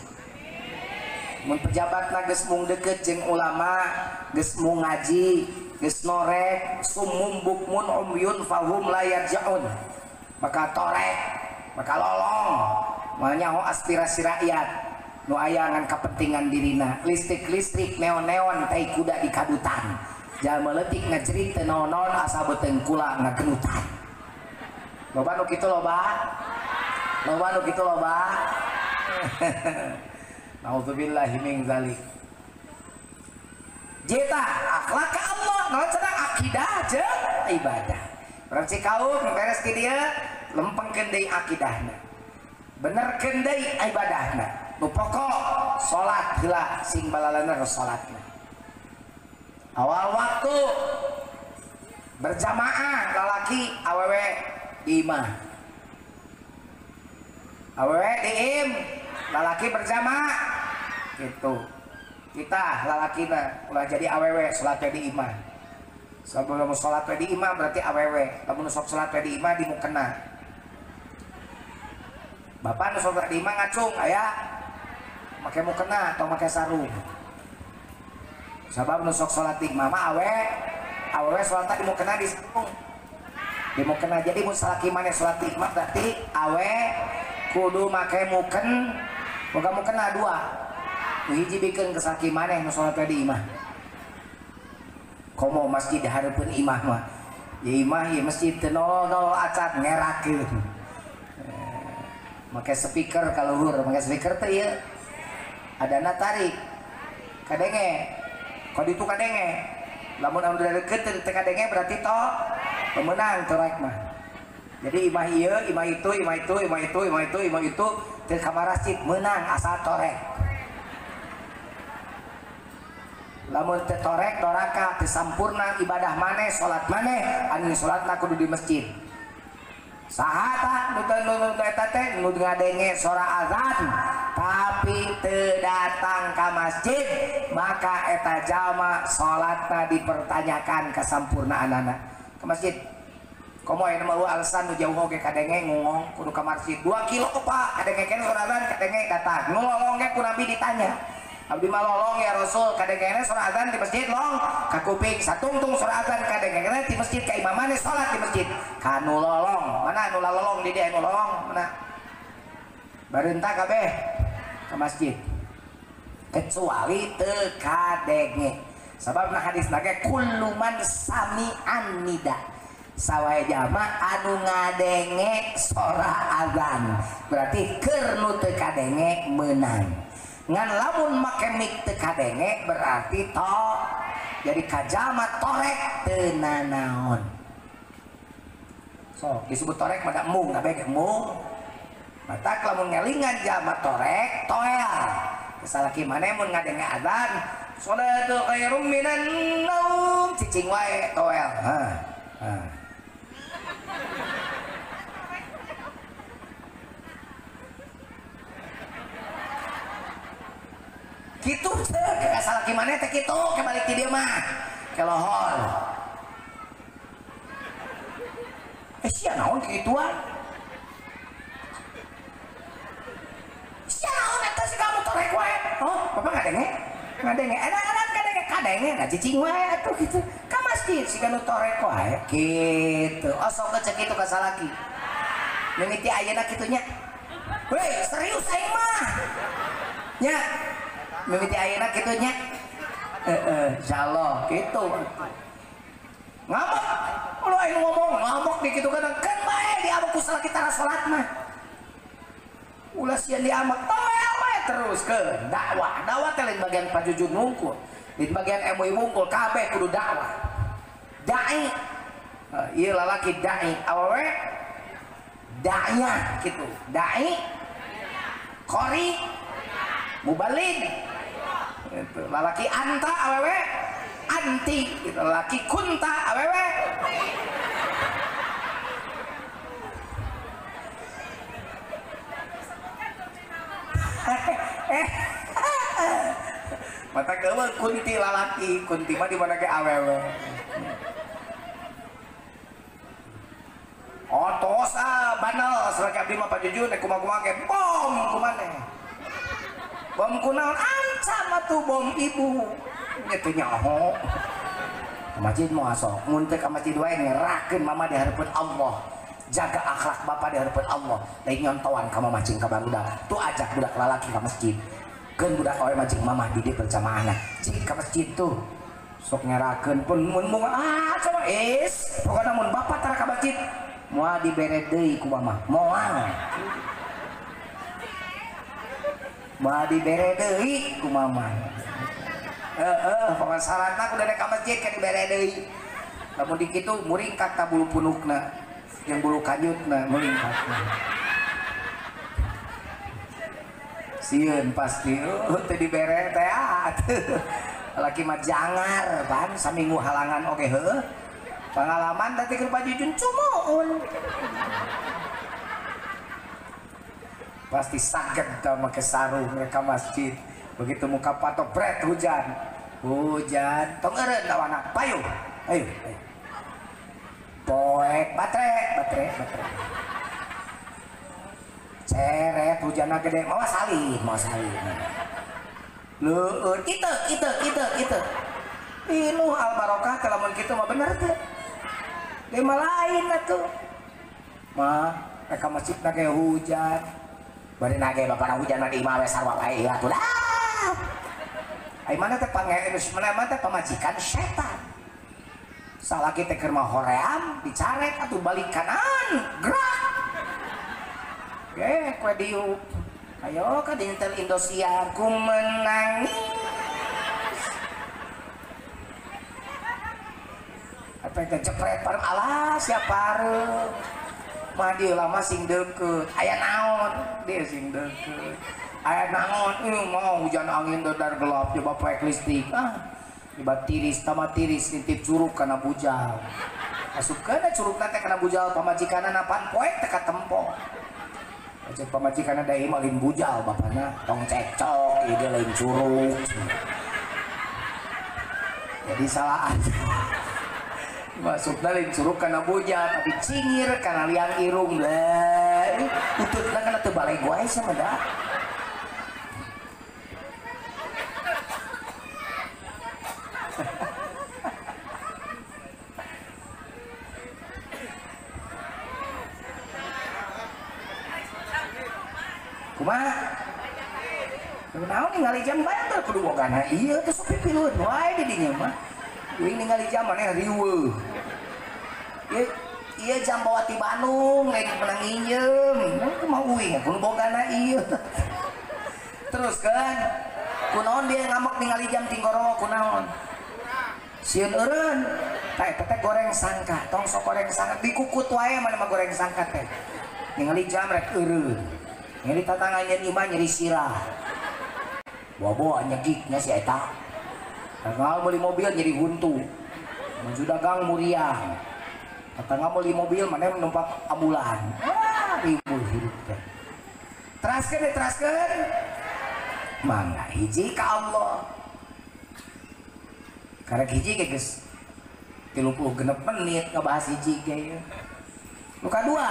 Mun pejabat na geus mung deukeut jeung ulama, geus mung ngaji, geus norek sumum bukmun umyun fahum la yarjaun. Maka torek, maka lolong, manyaho aspirasi rakyat nu aya ngan kepentingan dirina. Listrik-listrik neon-neon tai kuda di kadutan. Jalma leutik ngajerit teu naon-naon asa beuteung kula ngagenutan. Loba nu kitu loba. Loba nu kitu loba. Nauzubillahi min zalik. Jeta akhlak ka Allah, naon cenah akidah jeung ibadah. Urang Cikaum beres ti dieu lempengkeun deui akidahna. Benerkeun deui ibadahna. Nu pokok salat heula sing balalener salatna. Awal waktu berjamaah lalaki awewe di imah. Awewe di im, lalaki berjamaah gitu. Kita lalakina ulah jadi awewe salatnya di imah. Sebelum salat di imah berarti awewe. Lamun sok salat di imah di mukena. Bapak nu salat di imah ngacung aya make mukena atau make sarung. Sabab nu sok salat di imah mah awewe salat di mukena di sarung. Di mukena jadi mun salaki maneh salat di imah berarti awe kudu make muken, boga mukena dua. Hiji bikeun ke salaki maneh nu salat di imah. Komo masjid hareupeun imah mah. Ya imah ya masjid teu nol-nol acat ngerakeun. Make speaker ka luhur, make speaker teh ieu. Adana tarik. Kadenge. Ka ditu kadenge. Lamun anu deukeut teu kadenge berarti to pemenang torek mah. Jadi imah ieu, imah itu, imah itu, imah itu, imah itu, imah itu teu ka masjid meunang asal torek. Lamun teu torek doraka teu sampurna ibadah maneh, salat maneh, anu salatna kudu di masjid. Saha tah nu eta teh nu ngadenge sora azan tapi teu datang ka masjid, maka eta jalma salatna dipertanyakan kasampurnaanana. Ka masjid. Komo aya mah alasan nu jauh oge kadenge ngongong kudu ka masjid 2 kilo Pak, kadenge keneh sora azan kadenge datang. Nu lolong ge ku Nabi ditanya. Abdi mah lolong ya Rasul, kadenge sora azan di masjid long ka kuping satungtung sora azan kadenge di masjid ka imamane salat di masjid. Ka nu lolong, mana nu lalolong di dieu nu lolong mana? Bareunta kabeh ka masjid. Kecuali teu kadenge. Sababna hadisna ge kullu man sami'an nida. Sawae jama anu ngadenge sora azan. Berarti keur nu teu kadenge meunang. Ngan lamun make mik teu kadenge berarti to. Jadi kajama torek teu nanaon. So, disebut torek mah da embung kabeh ge embung. Matak lamun ngelingan jama torek toel. Salaki maneh mun ngadenge azan, sholatu khairum minan naum, cicing wae toel. Hah. Hah. Kitu teh ke salaki maneh teh kitu ke balik ti dieu mah. Kelohor. Eh sia naon kituan? Sia naon eta si kamu torek wae? Oh, bapak ngadenge? Ngadenge. Enak-enak kadenge kadenge da cicing wae atuh kitu. Ka masjid si nu torek wae kitu. Osok cek kitu ka salaki. Mimiti ayeuna kitu nya. Weh, serius aing mah. Nya. Mimiti ayeuna kitu nya. Heeh, insyaallah kitu. Ngamuk. Ulah aing ngomong ngamuk di kitu kan kan bae diamuk ku salaki tara salat mah. Ulah sieun diamuk toel wae terus ke dakwah. Dakwah teh lain bagian pajujun wungkul. Di bagian MUI wungkul kabeh kudu dakwah. Dai. Ieu lalaki dai, awewe da'iyah kitu. Dai qori mubalig. Gitu. Lalaki anta awewe anti, gitu. Lalaki kunta awewe. Mata keueuh kunti lalaki, kunti mah di mana ge awewe. Oh tos ah banal salaki abdi mah pajujun kumaha-kumaha ge bom kumaneh. Bom kunaon ancam atuh bom ibu. Nya teu nyaho. Ka masjid moal sok, mun teu ka masjid wae ngerakeun mama di hareupeun Allah. Jaga akhlak bapak di hareupeun Allah. Lain nyontoan ka mama jeung ka barudak. Tuh ajak budak lalaki ka masjid. Keun budak awewe mah jeung mamah di dieu berjamaahna. Cik ka masjid tuh. Sok ngerakeun pun mun ah coba is pokona mun bapak tara ka masjid Moal dibere deui ku mama. Moal. Moal dibere deui ku mama. Heeh, pokona salatna kudu rek ka masjid ka dibere deui. Lamun di kitu muringkak ta bulu punukna, jeung bulu kanyutna muringkakna. Sieun pasti teu dibere teh atuh. Laki mah jangar pan saminggu halangan oge heueuh. Pengalaman tadi keur Pak Jujun cumuun. Pasti sakit tau make sarung mereka masjid. Begitu muka patok bret hujan. Hujan tong eureun lawana payung. Ayo, ayo. Poek baterai, baterai, baterai. Ceret hujanna gede, mawa salin, mawa salin. Leueur kitu kitu kitu kitu. Pinuh al barokah teh lamun kitu mah bener teh. Deui mah lain atuh. Mah rek ka masjidna ge hujan. Bari nage bapana hujan mah di imah we sarua bae atuh dah. Ai mana teh pangeus mana mah teh pamajikan setan. Salaki teh keur mah hoream dicarek atuh balik kanan gerak. Ge kue diuk. Ayo ka dinten Indosiar ku menangis. Apa teh jepret parem alah siapa parem. Mah dieu lama sing deukeut. Aya naon? Dia sing deukeut. Aya naon? Ieu mah hujan angin dedar gelap coba poek listrik. Ah, tiba tiris tama tiris nitip curug kana bujal. Asupkeun curugna teh kana bujal pamajikanna pan poek teh katempo. Cek pamajikanna da ieu mah lain bujal bapana tong cekcok ieu ge lain curug. Jadi salah aja. Masukna lain curug kana bujal tapi cingir kana liang irung lah. Ututna kana teu baleg wae sama da. Kumaha? Kunaon ningali jam bae teh kudu bogana ieu teh sok pipilueun wae di dinya mah. Uing ningali jam maneh riweuh. Ieu jam bawa ti Bandung lain menang nginjem. Mun kumaha uing kudu bogana ieu. Terus kan kunaon dia ngamuk ningali jam tinggoro kunaon? Sieun eureun. Tah eta teh goreng sangka, tong sok goreng sangka dikukut wae maneh mah goreng sangka teh. Ningali jam rek eureun. Nyeri tatangan nyeri imah nyeri sirah. Bawa-bawa nyegiknya si eta. Tetangga beli mobil nyeri huntu. Maju dagang muriang. Tetangga beli mobil mana numpak ambulan. Wah, ribut hidup teh. Teraskeun teraskeun. Mangga hiji ka Allah. Karek hiji ge geus 36 menit ngebahas hiji ge. Nu kadua.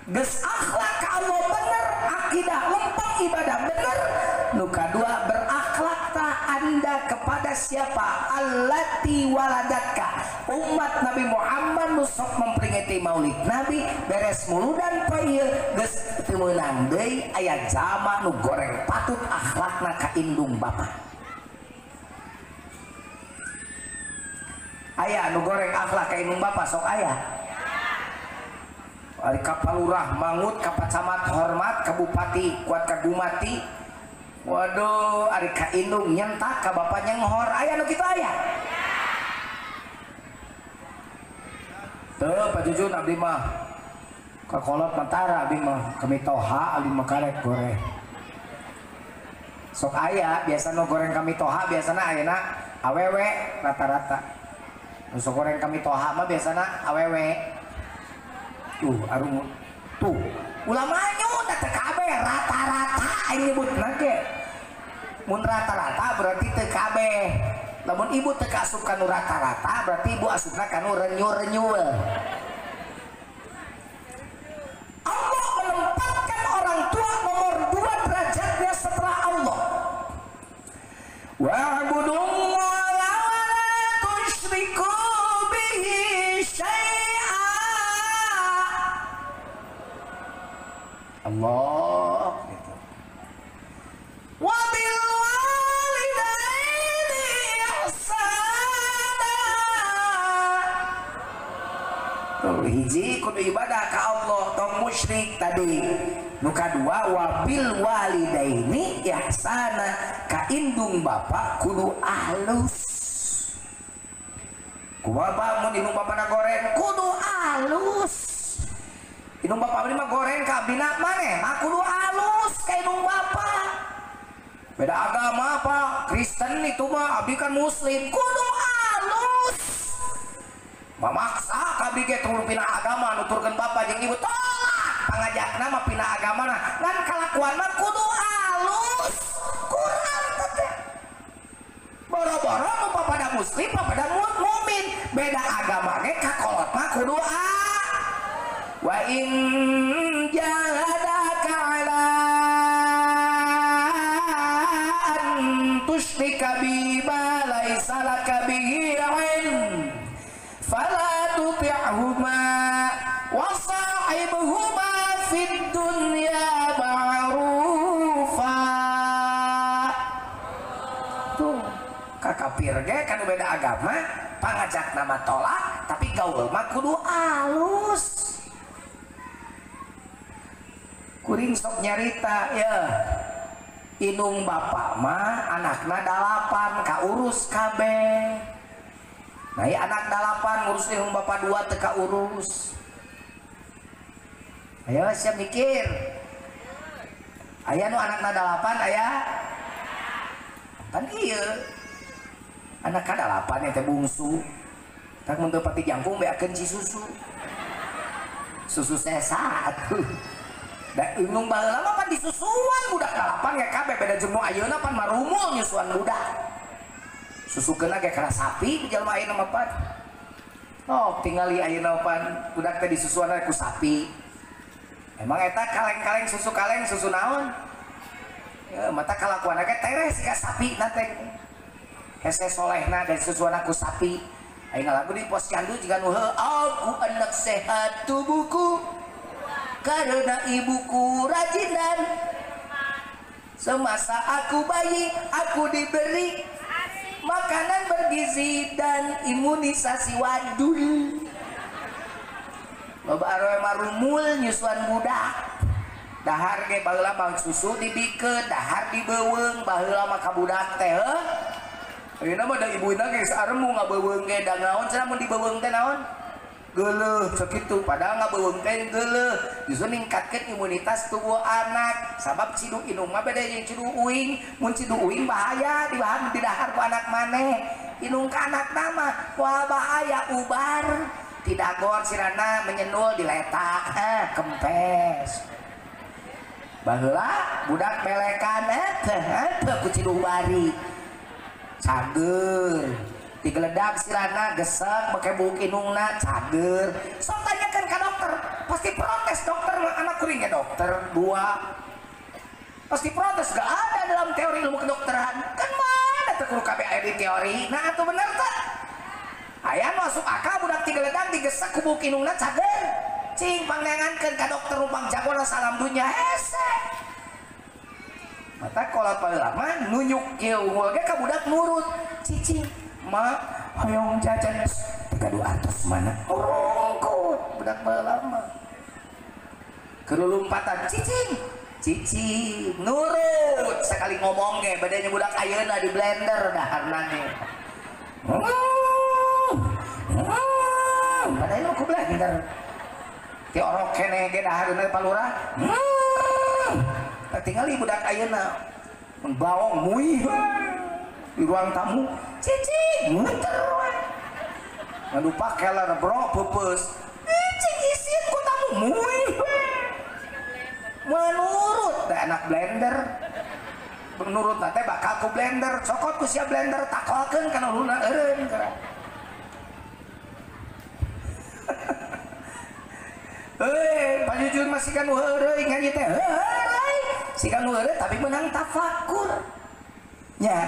Geus akhlak ka Allah bener, akidah lempeng, ibadah bener. Nu kadua berakhlak ta Anda kepada siapa? Allati waladatka. Umat Nabi Muhammad nu sok memperingati Maulid Nabi beres muludan poe ieu geus teu meunang deui aya jalma nu goreng patut akhlakna ka indung bapa. Aya nu goreng akhlak ka indung bapa sok aya. Ari ka palurah mangut, ka pacamat hormat, ka bupati kuat ka gumati. Waduh, ari ka indung nyentak, ka bapa nyenghor. Aya nu kitu aya. Teu Pak Jujun abdi mah ka kolot matara abdi mah kami toha abdi mah karek goreng. Sok aya biasa nu goreng kami toha biasana ayeuna awewe rata-rata. Nu sok goreng kami toha mah biasana awewe. Tuh arung tuh ulama nyun teu kabeh rata-rata aing nyebutna ge. Mun rata-rata berarti teu kabeh. Lamun ibu teu kaasup kanu rata-rata berarti ibu asupna kanu renyu-renyul. Allah menempatkan orang tua nomor 2 derajatnya setelah Allah. Wa'budullaha wa la tusyriku bihi syai'a. Allah gitu. Wa bil walidaini ihsana. Hiji kudu ibadah ka Allah tong musyrik tadi. Nu kadua wabil walidaini ihsana, ka indung bapak kudu alus. Kumaha Pak mun indung bapana goreng kudu alus. Indung bapak abdi mah goreng ka abdina maneh mah kudu alus ka indung bapak. Beda agama Pak, Kristen itu mah abdi kan muslim kudu alus. Mamaksa ka abdi ge tuluy pina agama nuturkeun bapak jeung ibu tolak pangajakna mah pina agamana ngan kalakuan mah kudu alus. Kurang teh. Boro-boro nu papada muslim papada mukmin beda agama ge kakolot mah kudu a. Wa in jahadaka ala an tusyrika bima laisa laka bihi ilm fala tuti'huma wa sahibhuma fid dunya ma'rufa. Tuh kakapir ge kan beda agama pangajak nama tolak tapi gaul mah kudu alus. Kuring sok nyarita ya indung bapak mah anakna 8 kaurus kabeh. Nah ya anak 8 ngurus indung bapak 2 teu kaurus. Ayo siap mikir. Aya nu anakna 8 aya pan ieu anak ka 8 teh bungsu. Tak mun teu pati jangkung beakeun ci susu. Susu sesa atuh. Da indung baheula mah pan disusuan budak 8 ge kabeh beda jeung nu ayeuna pan marumul nyusuan budak. Susukeunna ge kana sapi jelema ayeuna mah pan. Oh, tingali ayeuna pan budak teh disusuan ku sapi. Emang eta kaleng-kaleng susu kaleng susu naon? Ya, mata kalakuanna ge tereh siga sapi na teh. Hese solehna da disusuan ku sapi. Ayeuna lagu di posyandu jiga nu heuh, aku anak sehat tubuhku karena ibuku rajin dan semasa aku bayi aku diberi makanan bergizi dan imunisasi wadul. Loba aroe marumul nyusuan budak. Dahar ge baheula mah susu dibikeun, dahar dibeuweung baheula mah ka budak teh heuh. Ayeuna mah da ibuina geus aremu ngabeuweung ge da naon cenah mun dibeuweung teh naon? Geuleuh sakitu padahal ngabeuweung teh geuleuh justru ningkatkeun imunitas tubuh anak sabab cidu indung mah beda jeung cidu uing mun cidu uing bahaya dibahan didahar ku anak maneh indung ka anakna mah wah bahaya ubar tidak gor sirana menyenul diletak kempes baheula budak belekan teh ku cidu bari cager digeledak sirana gesek make buuk indungna cager. Sok tanyakan ka dokter pasti protes dokter anak kuring ge dokter 2 pasti protes gak ada dalam teori ilmu kedokteran kan mana teh kudu kabeh aya di teori nah atuh bener teh aya masuk akal budak digeledak digesek ku buuk indungna cager cing pangnengankeun ka dokter rupang jagona salam dunya hese mata kolot baheula mah nunyuk kieu unggul ge ka budak nurut cicing ma hoyong jajan 300 mana rongkut budak baheula mah kelulumpatan cicing cicing nurut sekali ngomong ge bedanya budak ayeuna di blender daharna ge padahal ku blender ti orok keneh ge dahareuna palurah tinggali budak ayeuna mun baong muih di ruang tamu cicing muter we ngadu pakeler bro peupeus cicing isin ku tamu muih we menurut da anak blender menurut teh bakal ku blender cokot ku sia blender takolkeun kana uluna eureun geura. Heuh pajujur masih kan heureuy ngaji teh heureuy siga nu heureuy tapi menang tafakur nya.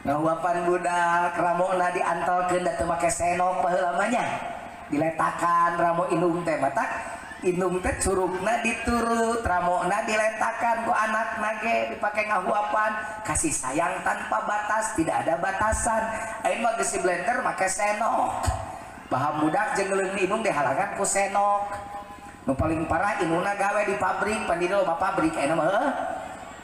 Ngahuapan budak ramona diantelkeun da teu make senok baheula mah nya diletakan ramo indung teh matak indung teh curugna diturut ramona diletakan ku anakna ge dipake ngahuapan kasih sayang tanpa batas tidak ada batasan. Ayeuna mah geus di blender make senok Baham budak jeung ngeuleung di indung dihalangan ku senok. Nu paling parah indungna gawe di pabrik, pan di loba pabrik ayeuna mah heuh.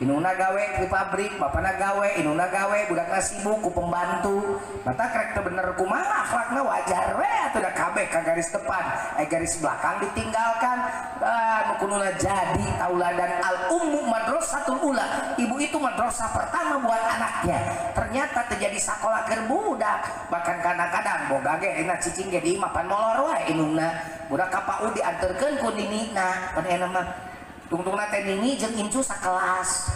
Indungna gawe di pabrik, bapana gawe, indungna gawe, budakna sibuk ku pembantu. Mata krek teu bener kumaha akhlakna wajar we atuh da kabeh ka garis depan, garis belakang ditinggalkan. Ah, nu kuduna jadi tauladan al ummu madrasatul ula. Ibu itu madrasah pertama buat anaknya. Ternyata terjadi sakola keur budak, bahkan kadang-kadang boga ge enak cicing ge di imah pan molor wae indungna. Budak ka PAUD dianterkeun ku ninina, pan enak mah. Tungtungna teh nini jeung incu sakelas.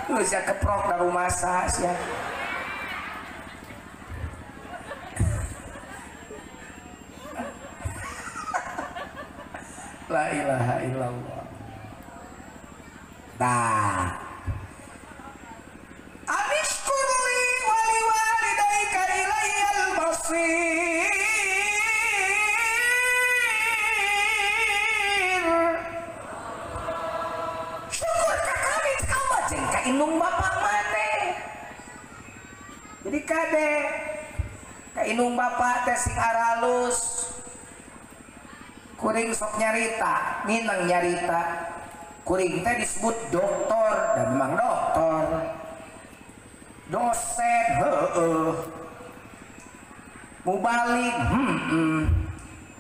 Lu sia keprok da rumasa sia. La ilaha illallah. Nah. Anishkurli wali walidayka ilayyal masir. Syukur ka kami kamu jeung ka indung bapak maneh. Jadi kade ka indung bapak teh sing aralus. Kuring sok nyarita, minang nyarita. Kuring teh disebut doktor dan memang doktor. Dosen heueuh. Mubalik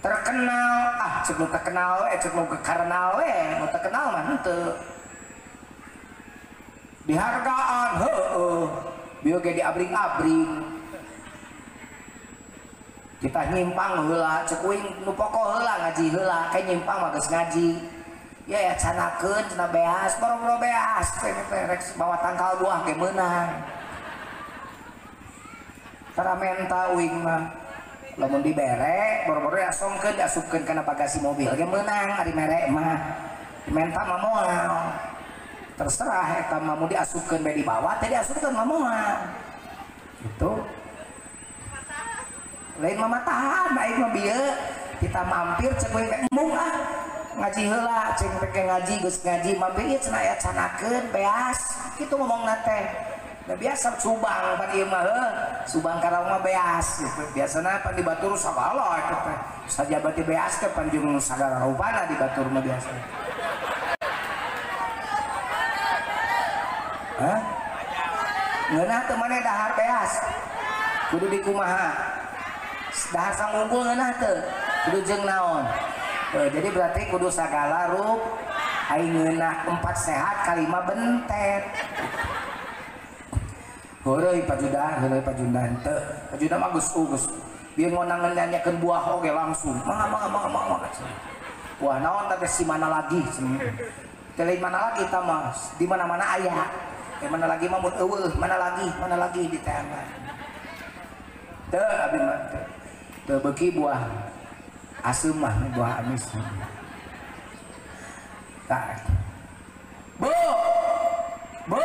terkenal, ah cek nu terkenal we, cek nu karena we, nu terkenal mah henteu. Dihargaan heueuh, bieu ge diabring-abring. Kita nyimpang heula, cek uing nu pokok heula ngaji heula, kayak nyimpang mah geus ngaji. Ya ya canakeun cenah beas, boro-boro beas, rek bawa tangkal buah ge meunang. Tara menta uing mah. Lamun dibere, boro-boro asongkeun diasupkeun kana bagasi mobil ge meunang ari mere mah. Menta mah moal. Terserah eta mah mun diasupkeun bae dibawa teh diasupkeun mah moal. Gitu. Lain mama tahan, aing mah bieu kita mampir cek we embung ah ngaji heula cek teh ngaji geus ngaji mampir ieu cenah aya canakeun beas kitu ngomongna teh. Da biasa Subang pan ieu mah heuh, Subang Karawang mah beas gitu. Biasana pan di batur sagala eta teh. Sajabati beas teh pan jeung sagala rupana di batur mah biasa. Hah? Ngeunah teu maneh dahar beas? Kudu dikumaha? Dahar sangunggul ngeunah teu? Kudu jeung naon? Jadi berarti kudu sagala rup aing ngeunah 4 sehat kalima bentet. Heureuy Pak Juda, heureuy Pak Juda henteu. Pak Juda mah geus geus bieu ngonangan nanyakeun buah oge langsung. Mangga mangga mangga mangga. Buah naon teh si mana lagi? Teh lain mana lagi tah mah di mana-mana aya. Teh mana lagi mah mun eueuh, mana lagi di teh mah. Teu abdi mah teu. Teu beuki buah asem mah buah amis. Tah. Bu. Bu.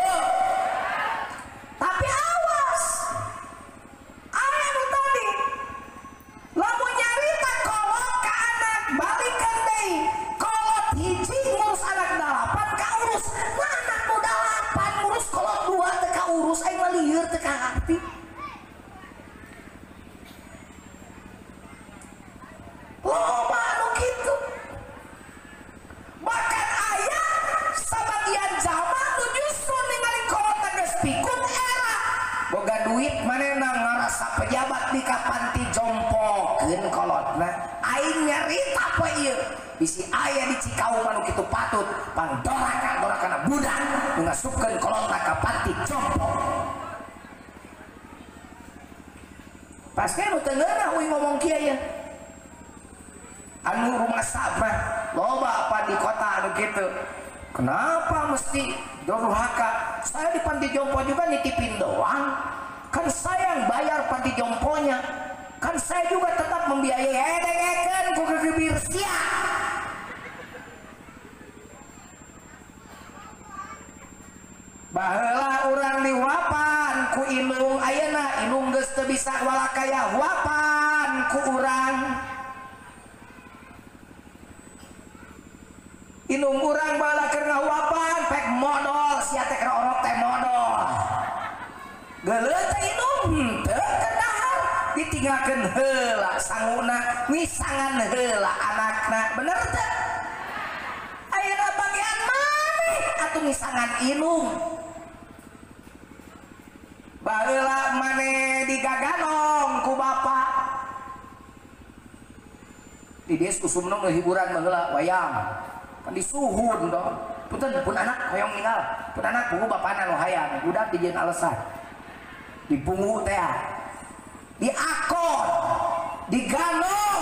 Tapi awas. Aya nu tadi. Lamun nyarita kolot ka anak balikeun deui. Kolot hiji ngurus anak 8 kaurus. Nah anak nu 8 ngurus kolot 2 teu kaurus aing mah lieur teu kaharti. Loba anu kitu. Bahkan aya sabagian jalma nu justru ningali kolot geus pikun era. Boga duit manehna ngarasa pejabat di kapanti jompokeun kolotna. Aing nyarita poe ieu. Bisi aya di Cikaum anu kitu patut pangdoraka-dorakana budak nu ngasupkeun kolotna ka panti jompo. Pasti anu teu ngeunah uing ngomong kieu ya. Anu rumah sabah loba apa di kota anu gitu. Kenapa mesti durhaka? Saya di panti jompo juga nitipin doang. Kan saya yang bayar panti jomponya. Kan saya juga tetap membiayai. Dengekeun ku gegebir sia. Baheula urang dihuapan ku indung ayeuna indung geus teu bisa walakaya huapan ku urang. Indung urang baheula keur ngahuapan pek modol sia teh keur orok teh modol. Geuleuh teh indung teu keur dahar ditinggalkeun heula sanguna ngisangan heula anakna bener teu? Ayeuna bagian maneh atuh ngisangan indung. Baheula maneh digaganong ku bapa. Di dieu usumna mah hiburan baheula wayang. Kan disuhun dong. Punten pun anak hoyong ninggal. Pun anak pungu bapana nu hayang, budak dijieun alasan. Dipungu teh. Diakon, diganong.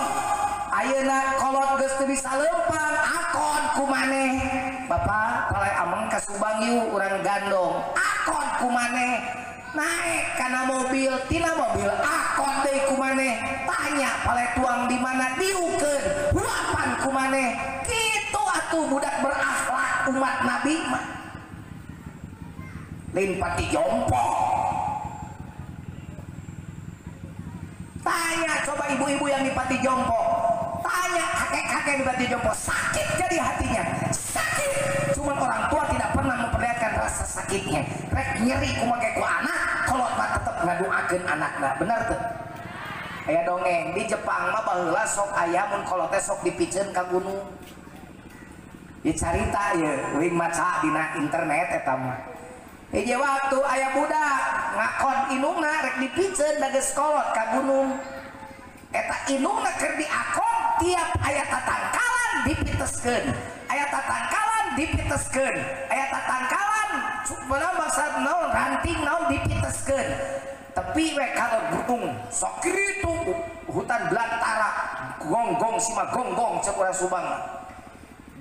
Ayeuna kolot geus teu bisa leumpang, akon ku maneh. Bapak palai ameng ka Subang yuk urang gandong. Akon ku maneh. Naik kana mobil, tina mobil akon deui ku maneh. Tanya palai tuang di mana diukeun, huapan ku maneh. Kitu atuh budak berakhlak umat Nabi mah. Lain pati jompo. Tanya coba ibu-ibu yang di Pati Jompo, tanya kakek-kakek di Pati Jompo, sakit jadi hatinya, sakit. Cuman orang tua tidak pernah memperlihatkan rasa sakitnya. Rek nyeri kumaha ku anak, kolot mah tetep ngadoakeun anakna, bener teu? Aya dongeng di Jepang mah baheula sok aya mun kolot teh sok dipiceun ka gunung. Ieu carita ieu, uing maca dina internet eta mah. Hiji waktu aya budak ngakon indungna rek dipiceun da geus kolot ka gunung. Eta indungna keur diakon tiap aya tatangkalan dipiteskeun. Aya tatangkalan dipiteskeun. Aya tatangkalan supaya bangsa naon ranting naon dipiteskeun. Tepi we kalau gunung sok kitu hutan belantara gonggong sima gonggong cek urang Subang.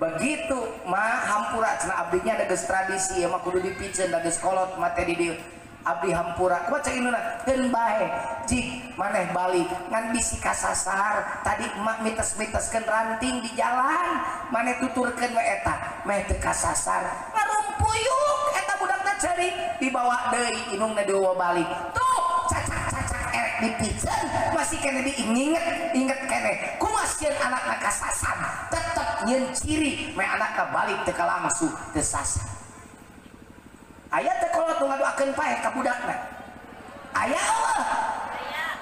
Begitu mah hampura cenah abdinya da geus tradisi ieu mah kudu dipiceun da geus kolot mah teh di dieu. Abdi hampura kumaha cek induna keun bae cik maneh balik ngan bisi kasasar tadi emak mites-miteskeun ranting di jalan maneh tuturkeun we eta meh teu kasasar ngarumpuyuk eta budakna ceurik dibawa deui indungna dibawa balik tuh cacak-cacak erek dipiceun masih keneh diinget-inget keneh kumaha sieun anakna kasasar tetep nyeun ciri meh anakna balik teu langsung teu sasar. Aya teh kolot nu ngadoakeun paeh ka budakna. Aya eueuh. Aya.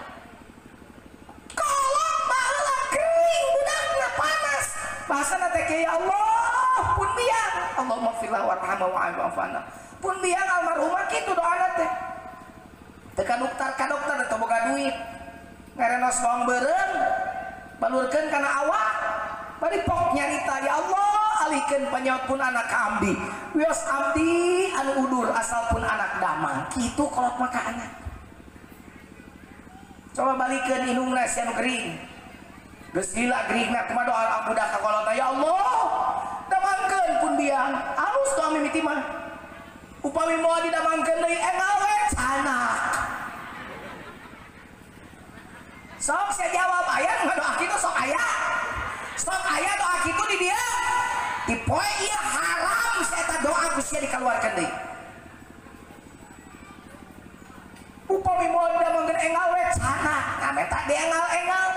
Kolot baheula kering budakna panas. Bahasana teh ya Allah pun biang. Allahumma firlah warhamna wa'afana. Pun biang almarhumah kitu doana teh. Teu ka dokter ka dokter teu boga duit. Ngarenos bawang beureum balurkeun kana awak. Bari pok nyarita ya Allah alihkeun panyaut pun anak abdi. Wios abdi anu udur asal pun anak damang. Kitu kolot maka anak. Coba balikeun indungna si anu gering. Geus lila geringna kumaha doa budak ka kolot ya Allah. Damangkeun pun biang. Alus doa mimiti mah. Upami moal didamangkeun deui engal we canak. Sok saya jawab aya nu ngadoa kitu sok aya. Sok aya doa kitu di dia. Di poe ieu haram si eta doa ku sia dikaluarkeun deui. Upami moal didamangkeun engal we canak. Nah meta diengal-engal.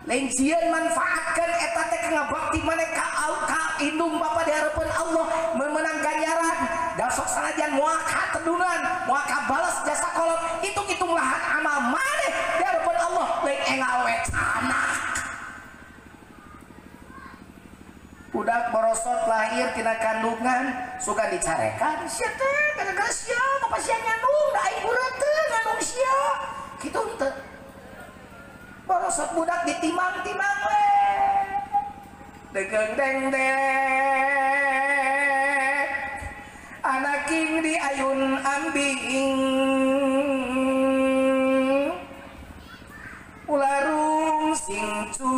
Lain sieun manfaatkeun eta teh ngabakti maneh ka indung bapa di hareupeun Allah memenang ganjaran. Da sok sanajan moal katedunan, moal kabales jasa kolot, hitung-hitung lahan amal maneh di hareupeun Allah lain engal we canak. Budak borosot lahir tina kandungan suka dicarekan sia teh gara-gara sia bapak sia ngandung da aing teu ngandung sia kitu henteu. Borosot budak ditimang-timang we degeng deng deng anaking di ayun ambing ularung sing cu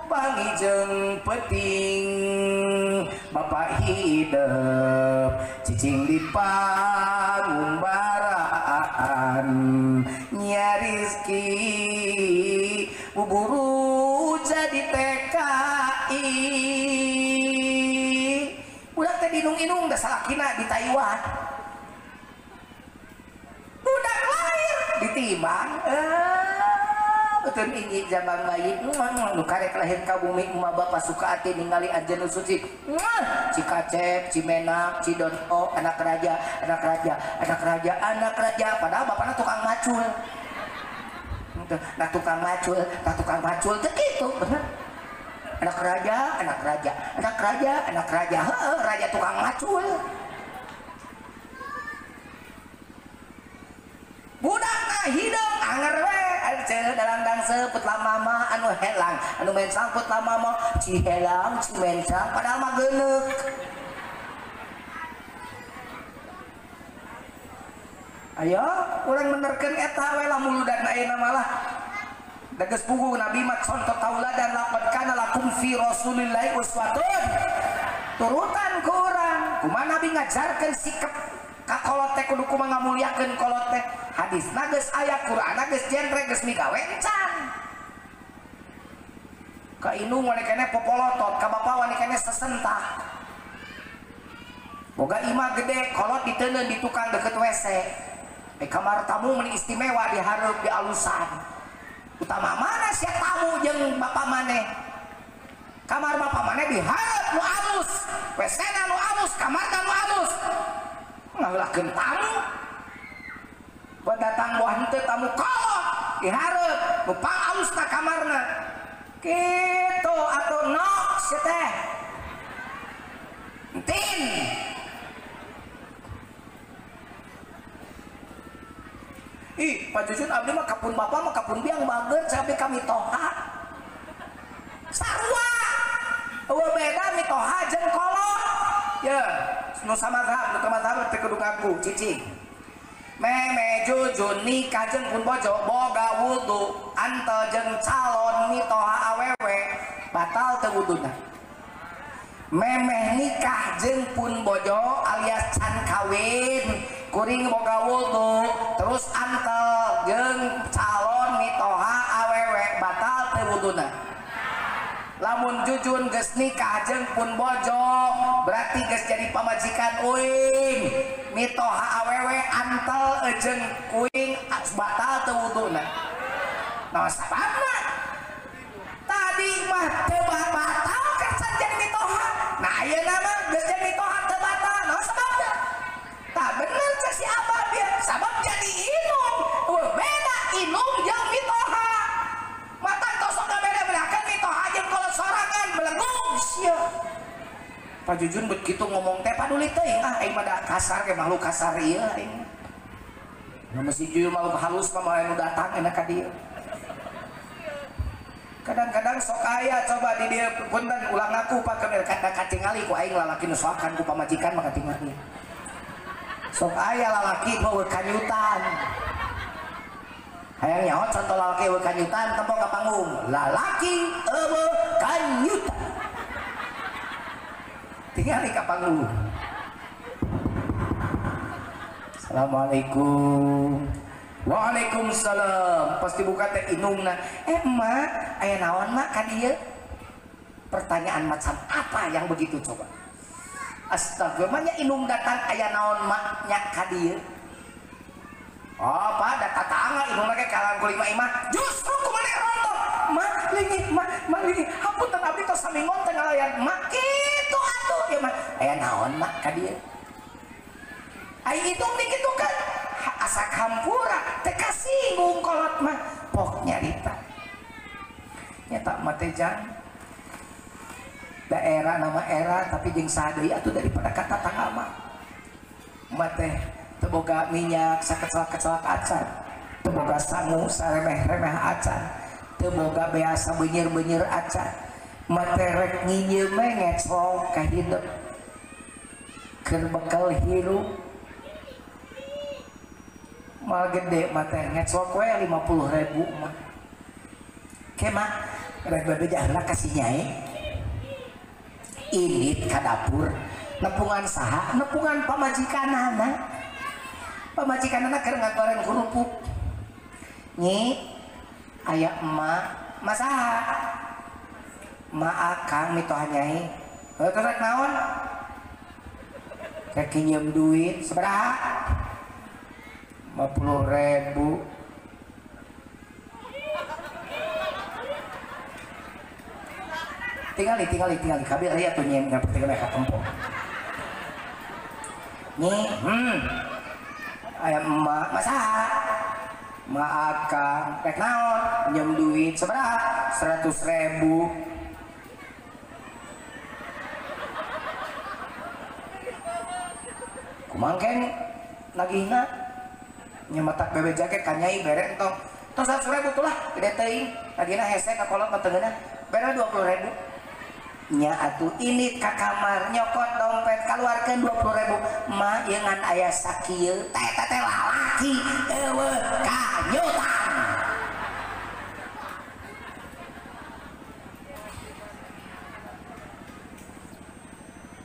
pangijeng peting bapak hidup cicing di pangumbaraan nyari rezeki buburu jadi TKI budak teh dinung-inung da salakina di Taiwan budak lahir ditimbang Euteun inji jambang bayi. Nu karek lahir ka bumi emak bapak suka ati ningali anjeun nu suci. Ci Kacep, Ci Menak, Ci Dono, anak raja, anak raja, anak raja, anak raja. Padahal bapakna tukang macul. Nah tukang macul, nah tukang macul teh kitu, bener. Anak raja, anak raja, anak raja, anak raja, heuh, raja tukang macul. Budakna hideung anger we, anu dalang seuput mama anu helang, anu mencang put mama ci helang, ci mencang padahal mah geuneuk. Ayo, urang menerkeun eta we lah muludan ayeuna malah. Da geus puguh Nabi mah contoh tauladan laqad kana lakum fi Rasulillahi uswatun. Turutan ku urang. Kumaha Nabi ngajarkeun sikap ka kolot teh kudu kumaha ngamuliakeun kolot teh. Hadisna geus aya, Qur'anna geus genre geus migawe encan. Ka indung wani keneh popolotot, ka bapa wani keneh sesentak. Boga imah gede, kolot diteundeun di tukang deket WC. Di kamar tamu meni istimewa dihareup di alusan. Utama mana sia tamu jeung bapak maneh? Kamar bapak maneh dihareup nu alus, WC-na nu alus, kamarna nu alus. Ngaheulakeun tamu. Buat datang buah henteu tamu kolot dihareup nu pangalusna kamarna. Kitu atuh nok sia teh. Entin. Ih, Pak Jujun abdi mah kapun bapak mah kapun biang bager sampai kami toha. Sarua. Eueuh beda mitoha jeung kolot. Ya, nu samazhab, nu kamazhab teh kudu ngaku cicing. Meme Jujun nikah jeung pun bojo boga wudu, antel jeung calon mitoha awewe batal teu wuduna. Memeh nikah jeung pun bojo alias can kawin kuring boga wudu terus antel jeung calon mitoha awewe batal teu wuduna. Lamun Jujun geus nikah jeung pun bojo berarti geus jadi pamajikan uing, mitoha awewe antel jeung kuing batal teu wuduna. Nah sababna tadi mah teu batal kersan jadi mitoha. Nah ayeuna mah geus jadi mitoha teu batal. Nah sababna tah bener cek si abah bieu sabab jadi inung. Eueuh beda inung jeung mitoha. Mata tosok beda-bedakeun mitoha jeung kolot sorangan belegung sia. Pak Jujun begitu ngomong teh paduli teuing ah aing mah da kasar ke makhluk kasar ieu aing. Nu mesti jujur makhluk halus mah moal nu datang enak ka dieu. Kadang-kadang sok aya coba di dieu punten ulah ngaku Pak kemer kata katingali ku aing lalaki nu soakan ku pamajikan mah katingali. Sok aya lalaki mah kanyutan. Hayang nyaho contoh lalaki eueuh kanyutan tempo ka panggung. Lalaki eueuh kanyutan. Tingali ka panggung. Assalamualaikum. Waalaikumsalam. Pasti buka teh indungna. Emak, aya naon mak ka dieu? Pertanyaan macam apa yang begitu coba? Astagfirullah, nya indung datang aya naon mak nya ka dieu? Oh, Pak, da tatangga indungna ge kalang kulima imah. Justru kumaha rontok. Mak leungit, mak, mak leungit. Hapunten abdi tos samingon teh ngalayan mak kitu atuh ieu mah. Aya naon mak ka dieu? Ai indung dikitukeun. Asa hampura teh kasinggung kolot mah pok nyarita nyata mah teh jang daerah nama era tapi jeung saha deui atuh daripada ka tatangga mah mah teh teu boga minyak sakecelak-kecelak acan, teu boga sangu saremeh-remeh acan, teu boga bea sabeunyer-beunyer acan, mah teh rek nginjeum we ngeclok ka hidup keur bekal hirup. Mal gede mah teh ngeclok we 50.000 mah. Ke mah rek bebeja heula ka si Nyai. Indit ka dapur, nepungan saha? Nepungan pamajikanana. Pamajikanana keur ngagoreng kerupuk. Nyi, aya emak, emak saha? Emak akang mitoha Nyai. Heuh terus rek naon? Rek nginjem duit sabaraha? 50.000. Tingali tingali tingali kabeh aya tuh nyen ngapertikeun ka tempo. Nyi, aya emak masaha? Emak akang rek naon? Pinjam duit sabaraha? 100.000. Kumaha keng nagihna? Nya matak bebe jaket ka nyai bere entong. Tong 100.000 tuh lah, gede teuing. Nagihna hese ka kolot mah teu ngeunah. Bere 20.000. Nya atuh ini ka kamar nyokot dompet kaluarkeun 20.000. Ma ieu ngan aya sakieu teh teh lalaki eueuh kanyutan.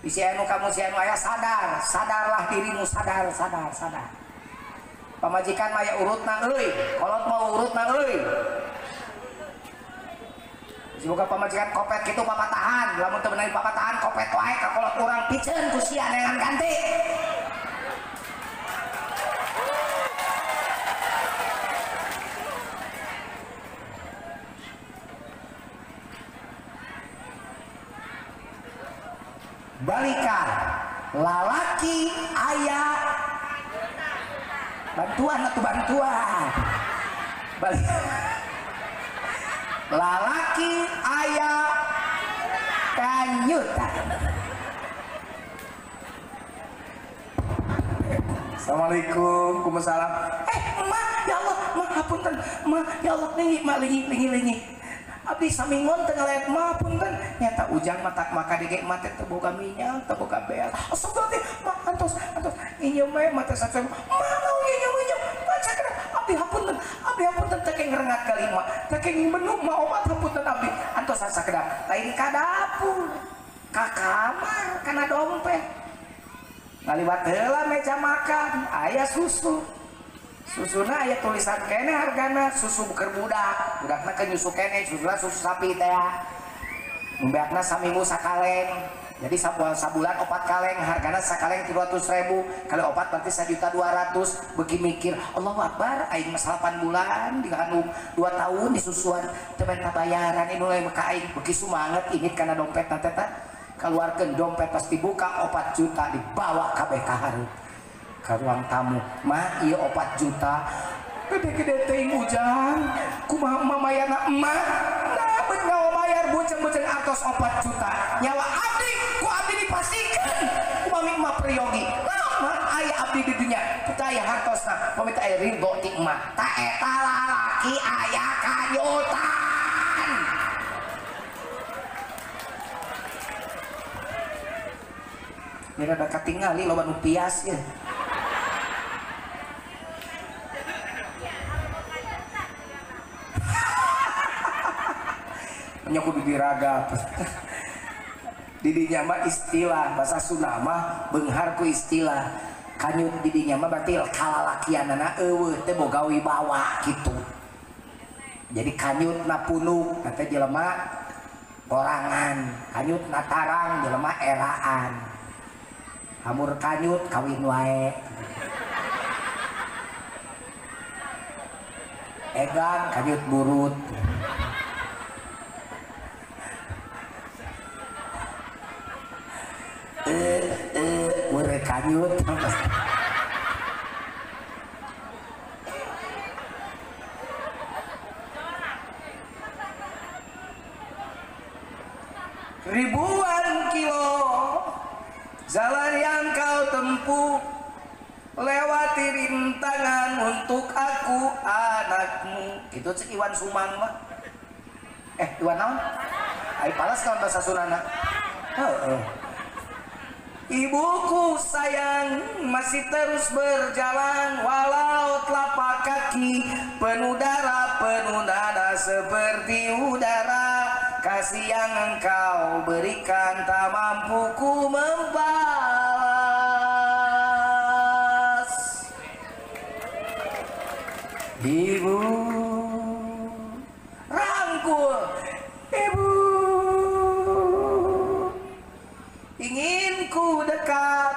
Bisi anu kamu si anu aya sadar, sadarlah dirimu, sadar, sadar, sadar. Pamajikan mah aya urutna euy, kolot mah urutna euy. Semoga pamajikan kopet gitu papatahan, lamun teu bener papatahan kopet wae ka kolot urang piceun ku sia neangan ganti. Balika lalaki aya bantuan atau bantuan. Balik lalaki aya kanyutan. Assalamualaikum, kumasalam. Emak, ya Allah, mak hapunten, mak ya Allah, lingi, mak lingi, lingi, lingi. Abdi samingon teu ngalaet mak hapunten. Nyata ujang matak maka dege mak teh teu boga minyak, teu boga beas. Astagfirullah, mak antos, antos nginyeum we mak teh saksem. Mak mau nginyeum nginyeum, mak sakedap abdi hapunten, abdi hapunten teh ngrengat kali mak. Teh kenging benuk mak omat hapunten abdi. Antos sakedap, lain ka dapur, ka kamar kana dompet. Ngaliwat heula meja makan, aya susu. Susuna aya tulisan kene hargana susu keur budak. Budakna keur nyusu kene, susuna susu sapi teh. Membeakna saminggu sakaleng. Jadi sabulan 4 kaleng, hargana sakaleng 300.000, kali 4 berarti 1.200.000. Beuki mikir, Allahu Akbar, aing mah 8 bulan dikandung 2 tahun disusuan teu menta bayaran ini we ka aing. Beuki sumanget init kana dompet teh teh. Keluarkan dompet pas dibuka 4 juta dibawa kabeh ka hareup ka ruang tamu. Mah ieu 4 juta gede-gede teuing ujang kumaha emak mayarna emak nah beut nyawa mayar beuceung-beuceung artos 4 juta nyawa abdi ku abdi dipastikeun kumami emak priyogi naon mah aya abdi di dunya teu aya hartosna pamit aya ridho ti emak ta eta lalaki aya kanyutan. Ini rada katingali loba nu pias ya. Nya kudu diragap. Didinya mah istilah bahasa Sunda mah beunghar ku istilah. Kanyut didinya mah berarti kalalakianana eueuh teh boga wibawa kitu. Jadi kanyut na punuk teh jelema korangan, kanyut na tarang jelema eraan. Hamur kanyut kawin wae. Egang kanyut burut. Ure kanyut. Ribuan kilo jalan yang kau tempuh, lewati rintangan untuk aku anakmu. Gitu cek Iwan Sumang mah. Iwan naon? Ai palas kawan bahasa Sunana. Heeh. Ibuku sayang masih terus berjalan walau telapak kaki penuh darah penuh nanah seperti udara. Kasih yang engkau berikan tak mampu ku membalas. Ibu rangkul ibu, ingin ku dekat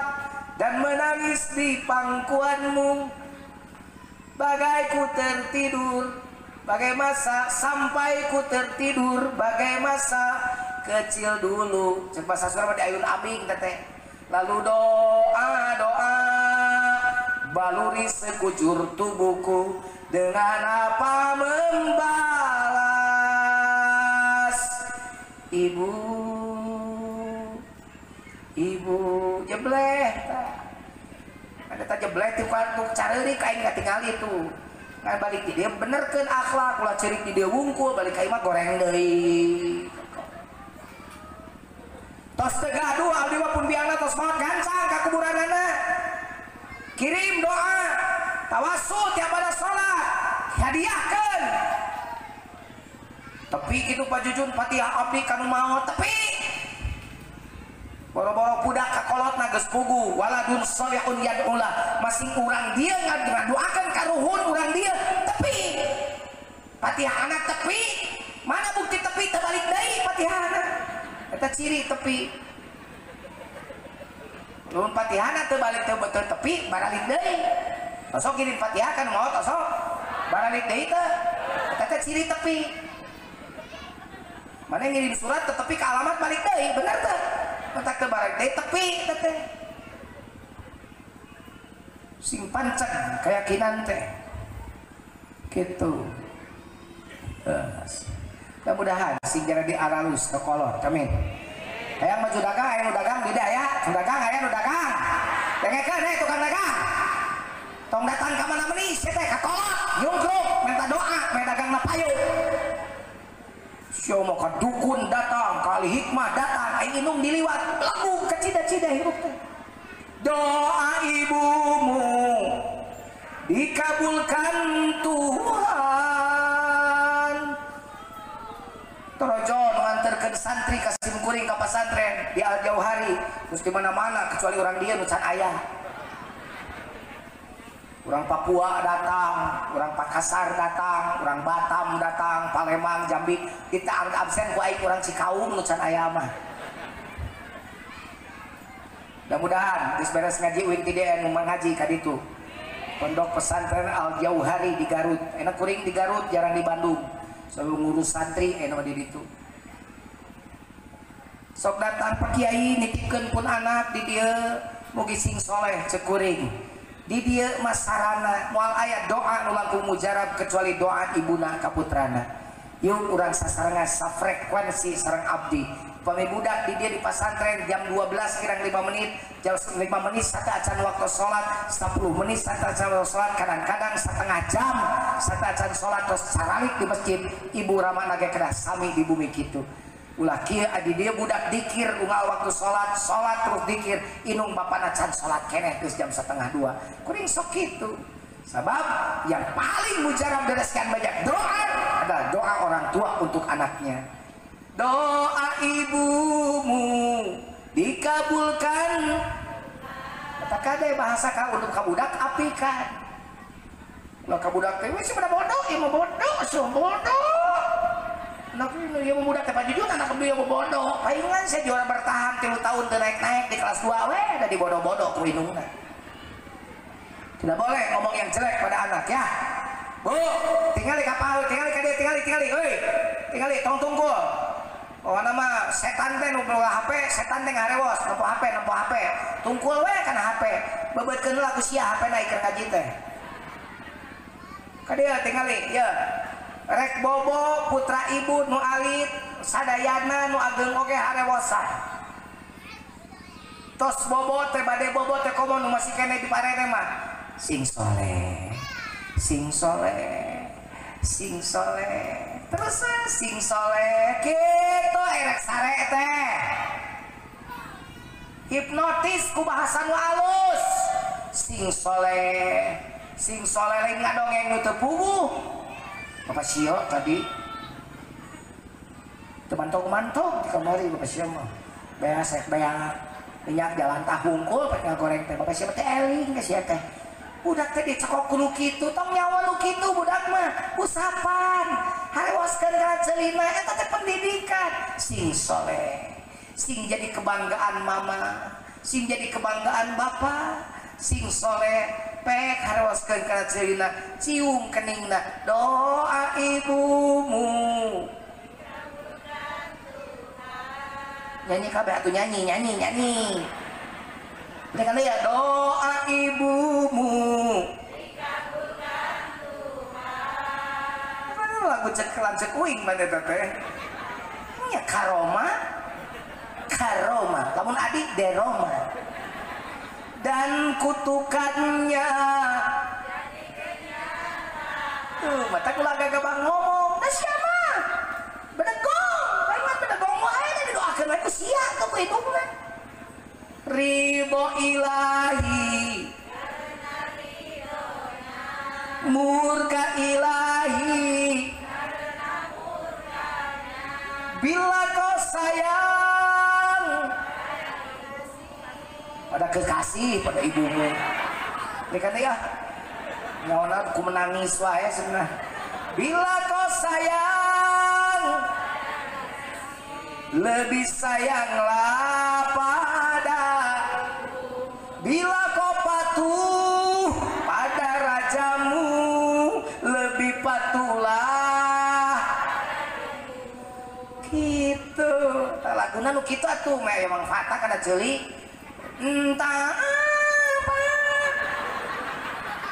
dan menangis di pangkuanmu. Bagai ku tertidur, bagai masa sampai ku tertidur, bagai masa kecil dulu. Cek bahasa Sunda mah diayun abing teteh. Lalu doa doa baluri sekujur tubuhku dengan apa membalas ibu ibu jebleh ada tak jebleh tuh careurik aing katingali itu ngan balik di dia benerkeun akhlak ulah ceurik di dia wungkul balik ka imah goreng deui tos teu gaduh abdi mah pun biangna tos maot gancang ka kuburanana kirim doa tawasul tiap ada salat hadiahkeun tepi kitu Pak Jujun Fatihah abdi kanu maot tepi boro-boro budak kakolotna geus pugu waladun sholihun yad'ulah masing urang dieu ngadoakeun karuhun urang dieu tepi Fatihah anak tepi mana bukti tepi teu balik deui Fatihahna eta ciri tepi lamun Fatihahna teu balik teu betul tepi baralik deui osok kirim Fatihah kan maot osok baralik deui teh eta teh ciri tepi mana ngirim surat tepi ke alamat balik deui bener teh mentak teu baralik deui tepi teh sing pancen keyakinan teh kitu. Mudah-mudahan sing jadi aralus ke kolor amin. Hayang maju dagang aya nu dagang di aya nu dagang aya nu dagang dengekeun we tukang dagang tong datang ka mana meuni sia teh ka kolot nyungkruk minta doa meh dagangna payu sia mah ka dukun datang ka ahli hikmah datang aing indung diliwat lagu kacida-cida hirup teh doa ibumu dikabulkan Tuhan. Torojo nganterkeun santri ka simkuring ka pasantren di Al Jauhari terus di mana-mana kecuali orang dia nu can aya. Orang Papua datang, orang Makassar datang, orang Batam datang, Palembang, Jambi, kita absen ku aing orang Cikaung nu can aya mah. Mudah-mudahan geus beres ngaji uing ti dieu nu ngaji ka ditu. Pondok pesantren Al Jauhari di Garut. Enak kuring di Garut, jarang di Bandung. Selalu ngurus santri enak di ditu. Sok datang Pak Kiai nitipkeun pun anak di dieu mugi sing soleh cek kuring. Di dieu mah sarana moal aya doa nu langkung mujarab kecuali doa ibuna ka putrana. Yuk urang sasarengan safrekuensi sareng abdi. Pami budak di dia di pasantren jam 12 kurang 5 menit, jam 5 menit satu acan waktu sholat, 10 menit satu acan waktu sholat, kadang-kadang setengah jam satu acan sholat terus caralik di masjid ibu ramana ge kedah sami di bumi kitu. Ulah kieu adi dia budak dikir unggal waktu sholat, sholat terus dikir, inung bapana can sholat keneh geus jam 1:30. Kuring sok kitu. Sebab yang paling mujarab dari sekian banyak doa adalah doa orang tua untuk anaknya. Doa ibumu dikabulkan. Kata kade bahasa ka untuk kabudak apikan. Ulah kabudak teh we pada bodoh, ieu mah bodoh, so bodoh. Anak ieu mah budak teh pajujun anak ieu mah bodoh. Palingan saya juara bertahan 3 tahun teu naik-naik di kelas 2 we da dibodoh-bodoh ku indungna. Tidak boleh ngomong yang jelek pada anak ya. Bu, tingali ka paul, tingali ka dieu, tingali, tingali, euy. Tingali tong tungkul. Pokokna mah setan teh nu boga HP, setan teh ngarewos, nempo HP, nempo HP. Tungkul we kana HP. Bebeutkeun heula ku sia HP na iker ngaji teh. Ka dieu tingali, ye. Rek bobo putra ibu nu alit, sadayana nu ageng oge harewosan. Tos bobo teh bade bobo teh komo nu masih keneh di parene mah. Sing soleh, sing soleh, sing soleh. Terus sing soleh kitu erek sare teh hipnotis ku bahasa nu alus sing soleh lain ngadongeng nu teu puguh Bapak Sio tadi teu mantog-mantog di kamari Bapak Sio mah beas beak minyak jalan tahungkul pek ngagoreng teh Bapak Sio teh eling ka sia teh budak teh dicekok ku nu kitu tong nyawa nu kitu budak mah usapan harewaskeun kana ceulina eta teh pendidikan sing soleh sing jadi kebanggaan mama sing jadi kebanggaan bapak sing soleh pek harewaskeun kana ceulina cium keningna doa ibumu. Nyanyi kabeh atuh nyanyi nyanyi nyanyi. Ini kan ya doa ibumu dikabulkan Tuhan. Mana lagu cek cek uing mana teh? Ya karoma, karoma. Lamun adik deroma. Dan kutukannya jadi kenyataan. Tuh, mata kula gagabang ngomong. Nah siapa? Bedegong, pengen bedegong wae didoakeun wae ku sia ke ku hidungna. Ridho ilahi karena ridhonya, murka ilahi karena murkanya. Bila kau sayang pada kekasih, pada ibumu. Ini kan ya nyawana ku menangis wae sebenarnya. Bila kau sayang lebih sayanglah pada. Bila kau patuh pada rajamu lebih patuhlah. Gitu. Laguna nu kitu atuh meh emang fata kana ceuli. Entah apa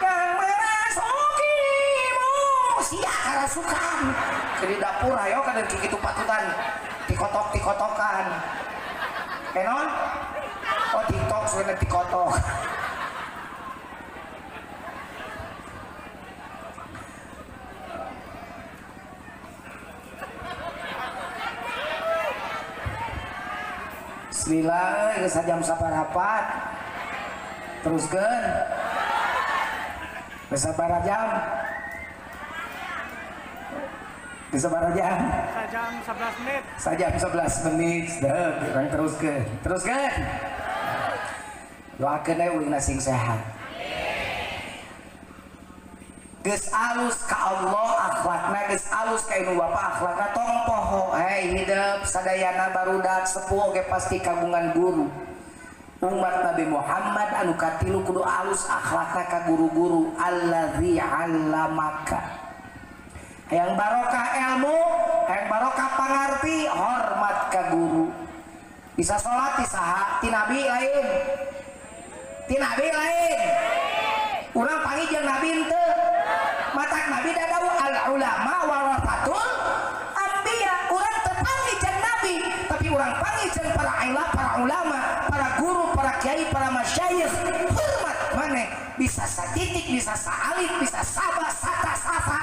yang merasukimu. Sia karasukan. Ke di dapur ayo kana kitu patutan. Tikotok-tikotokan. Kenon? Oh TikTok sudah tikotok. Bismillah, geus jam saparapat. Teruskeun. Geus sabaraha jam? Geus sabaraha jam? Sajam 11 menit. Sajam 11 menit. Deuh, urang teruskeun. Teruskeun. Doakeun we uing sing sehat. Geus alus ka Allah akhlakna, geus alus ka indung bapa akhlakna, tong poho. Hei hidup sadayana barudak sepuh oge pasti kagungan guru. Umat Nabi Muhammad anu katilu kudu alus akhlakna ka guru-guru allazi 'allamaka. Hayang barokah ilmu, hayang barokah pangarti, hormat ka guru. Bisa salat ti saha? Ti nabi lain. Ti nabi lain. Urang panggil jeung nabi henteu. Matak nabi dadawu al ulama warasatul anbiya. Urang teu panggil jeung nabi, tapi urang panggil jeung para ilah, para ulama, para guru, para kiai, para masyayikh. Hormat maneh, bisa satitik, bisa saalif, bisa saba, sata, safa.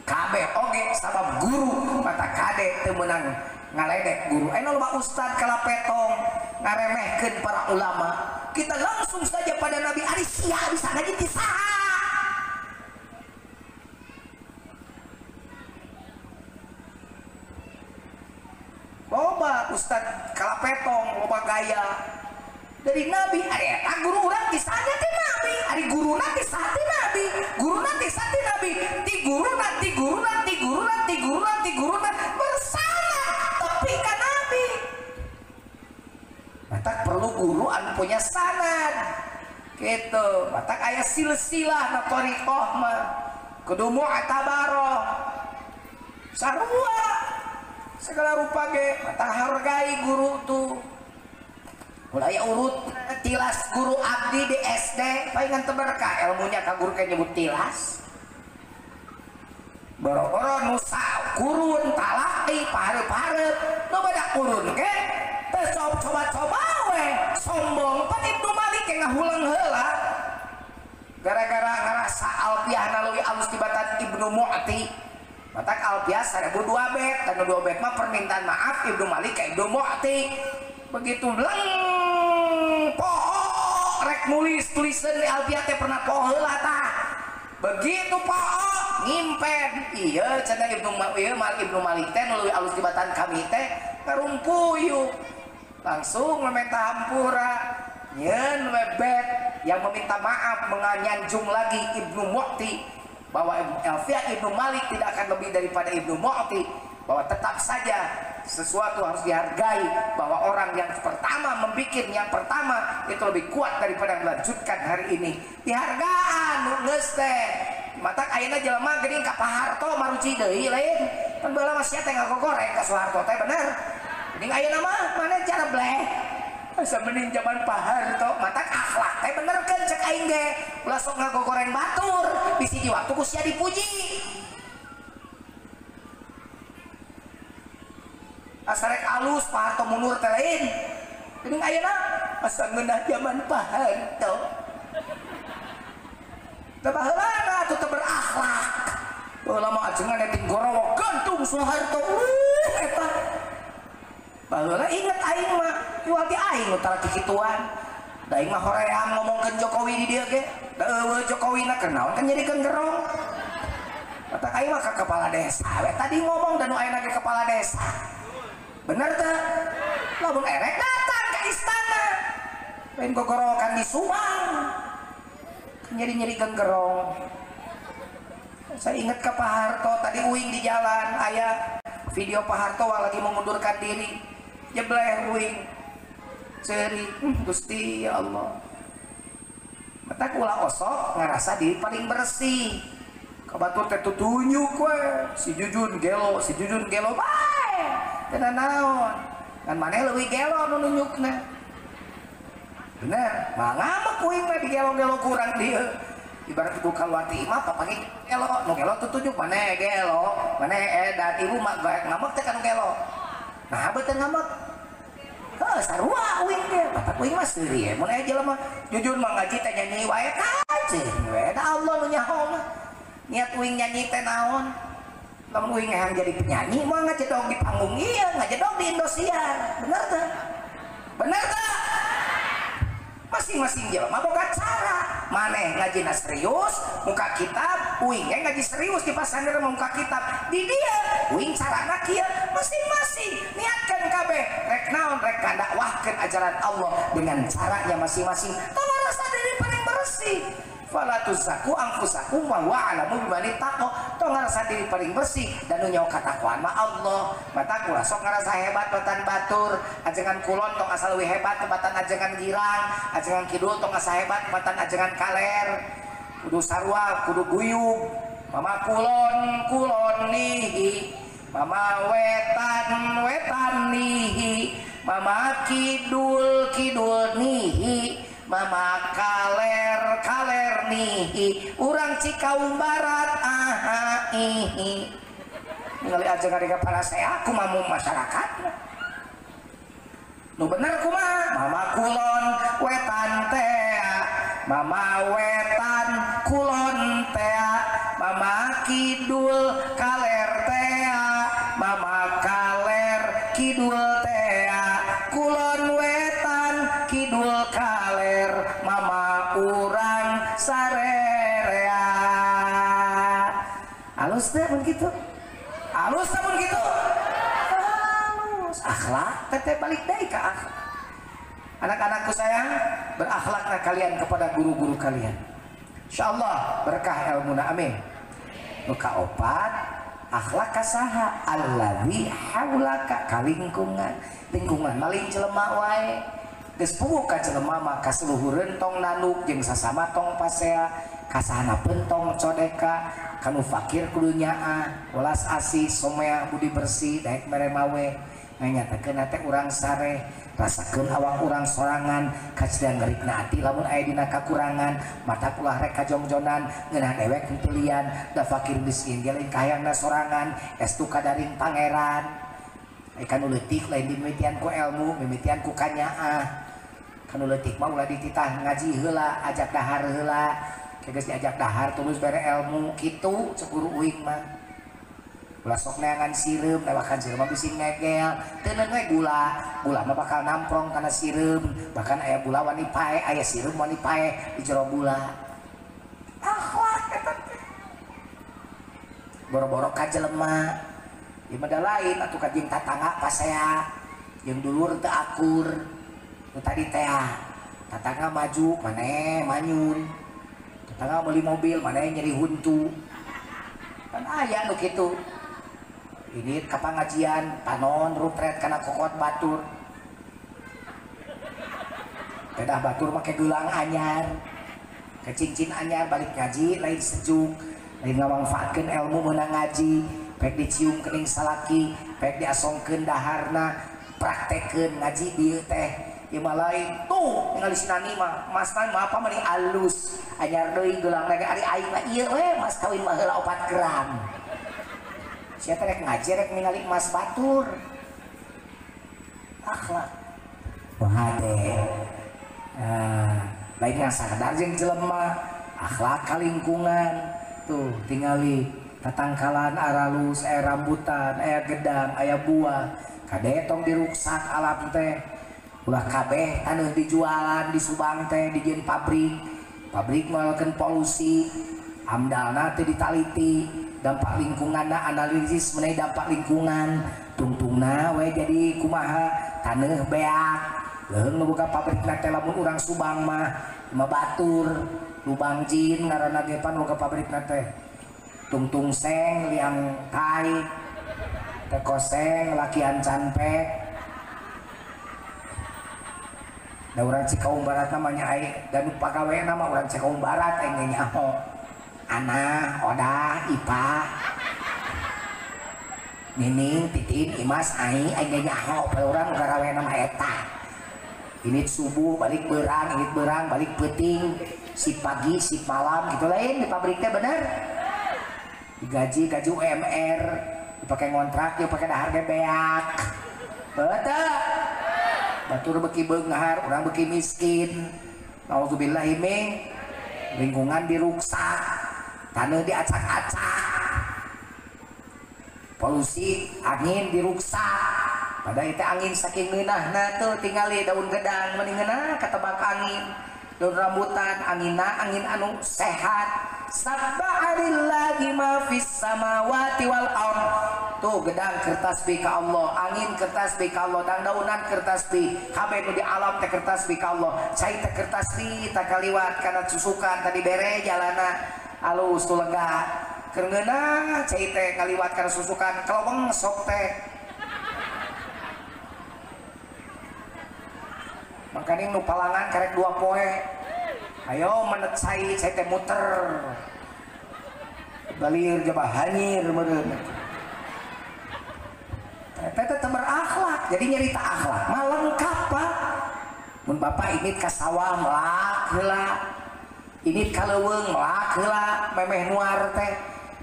Kabeh oge sabab guru mata kade teu meunang ngaledek guru. Aya loba ustad kalapetong ngaremehkeun para ulama. Kita langsung saja pada Nabi, ari sia bisa ngaji ti saha? Loba ustad kalapetong, loba gaya dari Nabi. Ari eta guru urang ti saha ti Nabi, ari guruna ti saha ti Nabi, guruna ti saha ti Nabi, ti guruna ti guruna ti guruna ti guruna ti guruna bersama tapi ka Nabi. Matak perlu guru anu punya sanad gitu. Matak aya silsilah na thariqah mah kudu mu'tabaroh sarua segala rupa ge. Matak hargai guru tuh. Mulai urut tilas guru abdi di SD palingan teu berkah ilmunya ka guru kayak nyebut tilas. Boro-boro nu kurun talaki pahareup-hareup nu badak kurun ge teu coba-coba we sombong. Pan Ibnu Malik ge ngahuleung heula gara-gara ngarasa alfiahna leuwih alus tibatan Ibnu Mu'ti. Matak alfiah 1002 bet, dan 2 bet mah permintaan maaf Ibnu Malik ka Ibnu Mu'ti. Begitu leng poho rek nulis tulisan di alfiah teh pernah poho heula tah. Begitu poho ngimpen, iya cenah Ibnu Ibnu Malik teh nu leuwih alus tibatan kami teh ngarumpuyu. Langsung meminta hampura. Nyeun we bet yang meminta maaf menganjung lagi Ibnu Mu'ti bahwa Alfiah Ibnu Malik tidak akan lebih daripada Ibnu Mu'ti, bahwa tetap saja sesuatu harus dihargai, bahwa orang yang pertama membikin yang pertama itu lebih kuat daripada yang melanjutkan hari ini. Dihargaan nu geus teh. Matak ayeuna jelema geuning ka Pak Harto maruci deui lain. Pan baheula mah sia teh ngagogoreng ka Soeharto teh bener. Geuning ayeuna mah maneh cara bleh. Asa mending zaman Pak Harto, matak akhlak teh benerkeun cek aing ge. Ulah sok ngagogoreng batur, bisi di waktu ku sia dipuji. Asa rek alus Pak Harto mundur teh lain. Geuning ayeuna asa ngeunah zaman Pak Harto. Teu baheulana atuh teu berakhlak. Baheula mah ajengan eta gorowok gantung Soeharto. Eta. Baheula inget aing mah, iwal ti aing nu tara kikituan. Da aing mah hoream ngomongkeun Jokowi di dieu ge. Da eueuh Jokowi na keur naon kan nyerikeun gerong. Matak aing mah ka kepala desa we tadi ngomong da nu ayeuna ge kepala desa. Bener teu? Lamun erek datang ka istana. Lain gogorowokan di Subang. Nyeri-nyerikeun gerong. Saya ingat ke Pak Harto tadi uing di jalan aya video Pak Harto lagi mengundurkan diri. Jebleh uing. Ceri, Gusti ya Allah. Matak ulah osok ngerasa diri paling bersih. Kabatur teh tutunyuk we, si Jujun gelo, si Jujun gelo bae. Teu naon. Kan maneh leuwih gelo nu nunyukna. Bener, mah ngamek uing mah digelo-gelo kurang dieu. Ibarat ku kaluar ti imah papanggih gelo, nu gelo tutunjuk maneh gelo, maneh edan ibu mah ngamek teh ka nu gelo. Nah, beuteung ngamek. Heuh, sarua uing ge, bapak uing mah seuri mun aya jelema Jujun mah ngaji teh nyanyi wae kaceun we da Allah nu nyaho mah. Niat uing nyanyi teh naon? Lamun uing hayang jadi penyanyi moal ngajedog di panggung ieu, ngajedog di Indosiar. Bener teu? Bener teu? Masing-masing jelema boga cara. Maneh ngajina serius muka kitab, uing ge ngaji serius di pasangeur muka kitab. Di dieu uing carana kieu, masing-masing niatkeun kabeh rek naon rek ngadakwahkeun ajaran Allah dengan caranya masing-masing. Tong ngarasa diri paling bersih. Fala tuzaku anfusakum wa huwa a'lamu biman ittaqa. Tong ngarasa diri paling bersih dan nu nyaho katakwaan mah Allah. Mata kula sok ngarasa hebat batan batur, ajengan kulon tong asa leuwih hebat batan ajengan girang, ajengan kidul tong asa hebat batan ajengan kaler. Kudu sarua, kudu guyub. Mama kulon kulon nihi, mama wetan wetan nihi, mama kidul kidul nihi, mama kaler kaler nihi, urang Cikaum Barat aha ihi. Ningali aja ngarega parasea kumaha masyarakat. Nu bener kumaha? Mama kulon wetan tea, mama wetan kulon tea, mama kidul kaler tea, mama kaler kidul tea, kulon wetan kidul kaler, mama urang sarerea. Alus teh mun kitu? Alus teh mun kitu? Alus. Akhlak teteh balik deui ka akhlak. Anak-anakku sayang, berakhlaklah kalian kepada guru-guru kalian. Insyaallah berkah ilmuna, amin. Nu kaopat, akhlak kasaha allazi haulaka, ka lingkungan. Lingkungan maling jelema wae. Geus puguh ka jelema mah kaseluhureun tong nanduk jeung sasama tong pasea, kasahanapeun tong codeka, kanu fakir kudu nyaah, welas asih, somea budi bersih, daek mere mawe. Nganyatakeun teh urang sareh, rasakeun awak urang sorangan, kacida ngerikna ati lamun aya dina kakurangan, mata ulah rek kajongjonan, ngeunah dewek henteu-lian, da fakir miskin ge lain kahayangna sorangan, estu kadaring pangeran. Kanu leutik lain dimimitian ku ilmu, mimitian ku kanyaah. Kanu leutik mah ulah dititah ngaji heula, ajak dahar heula. Geus diajak dahar tulus bere ilmu kitu cek guru uing mah. Ulah sok neangan sireum, lewakan sireum mah bisi ngegel. Teu we gula, gula mah bakal namprong kana sireum, bahkan aya gula wani pae, aya sireum wani pae di jero gula. Akhlak eta teh. Boro-boro ka jelema. Ieu mah da lain atuh ka jeung tatangga pasea, jeung dulur teu akur. Nu tadi teh tatangga maju maneh manyun. Tetangga meuli mobil maneh nyeri huntu. Kan aya nu kitu. Ini ka pangajian panon rupret kana kokot batur. Pedah batur make gelang anyar. Ke cincin anyar balik ngaji lain sejuk, lain ngamangfaatkeun ilmu meunang ngaji, pek dicium kening salaki, pek diasongkeun daharna. Praktekeun ngaji dieu teh ieu mah lain tuh ningali si Nani mah masna mah apa meni alus anyar deui gelang lagi ari aing mah ieu we mas kawin mah heula 4 gram. Sia teh rek ngaji rek ningali emas batur. Akhlak. Wah hade. Nah, lain yang sadar jeung jelema akhlak ka lingkungan tuh tingali tatangkalan aralus aya rambutan aya gedang aya buah kade tong diruksak alam teh ulah kabeh taneuh dijualan di Subang teh dijieun pabrik pabrik ngalakeun polusi amdalna teh ditaliti dampak lingkunganna analisis mengenai dampak lingkungan tungtungna we jadi kumaha taneuh beak leuheung nu boga pabrikna teh lamun urang Subang mah mah batur lubang jin ngaranna ge pan boga pabrikna teh tungtung seng liang tai tekoseng lakian canpek da urang Cikaung Barat namanya ai dan pagawe nama urang Cikaung Barat aing nyaho Ana, Oda, Ipa Nining, Titin, Imas, Ai aing nyaho pada urang garawe nama eta ini subuh balik berang, ini berang balik peuting si pagi, si malam gitu lain di pabriknya bener digaji, gaji UMR dipakai ngontrak, dipakai dahar ge beak betul batur beki beunghar, urang beki miskin naudzubillahi min lingkungan diruksak taneuh diacak-acak polusi angin diruksak pada itu angin saking ngeunahna tuh tingali daun gedang meni ngeunah katebak angin daun rambutan anginna angin anu sehat sabbahalillahi ma fis samawati wal ard tuh gedang kertas bi ka Allah angin kertas bi ka Allah dangdaunan kertas bi kabeh nu di alam teh kertas bi ka Allah cai teh kertas bi tah kaliwat kana susukan tadi bere jalana alus tuh lega keur ngeunah cai teh kaliwat kana susukan keleweng sok teh makanya nu palangan karek 2 poe ayo menet cai cai teh muter balir jabah hanyir meureun teh teh berakhlak jadi nyerita akhlak mah lengkap Pak mun bapak ini ka sawah melak heula ini ka leuweung melak heula memeh nuar teh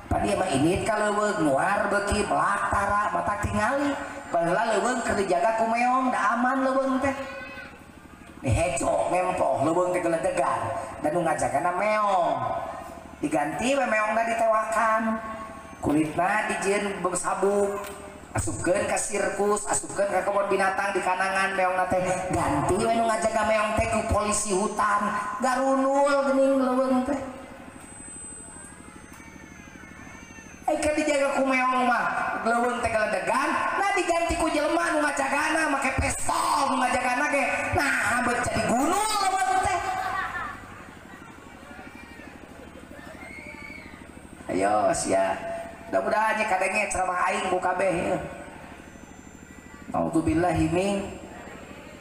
padi mah ini ka leuweung nuar beuki melak tara mata tingali baheula leuweung keur dijaga ku meong da aman leuweung teh dihejo mempoh leuweung teh geledegan dan nu ngajagana meong diganti we meongna ditewakan kulitna dijieun sabuk asupkeun ka sirkus asupkeun ka kebun binatang di kanangan meongna teh ganti we nu ngajaga meong teh ku polisi hutan garunul geuning leuweung teh ai kan dijaga ku meong mah leuweung teh geledegan nah diganti ku jelema nu ngajagana make pistol nu ngajagana ge nah beut jadi gunung leuweung teh ayo sia mudah-mudahan nya kadenge ceramah aing ku kabeh ieu naudzubillahi min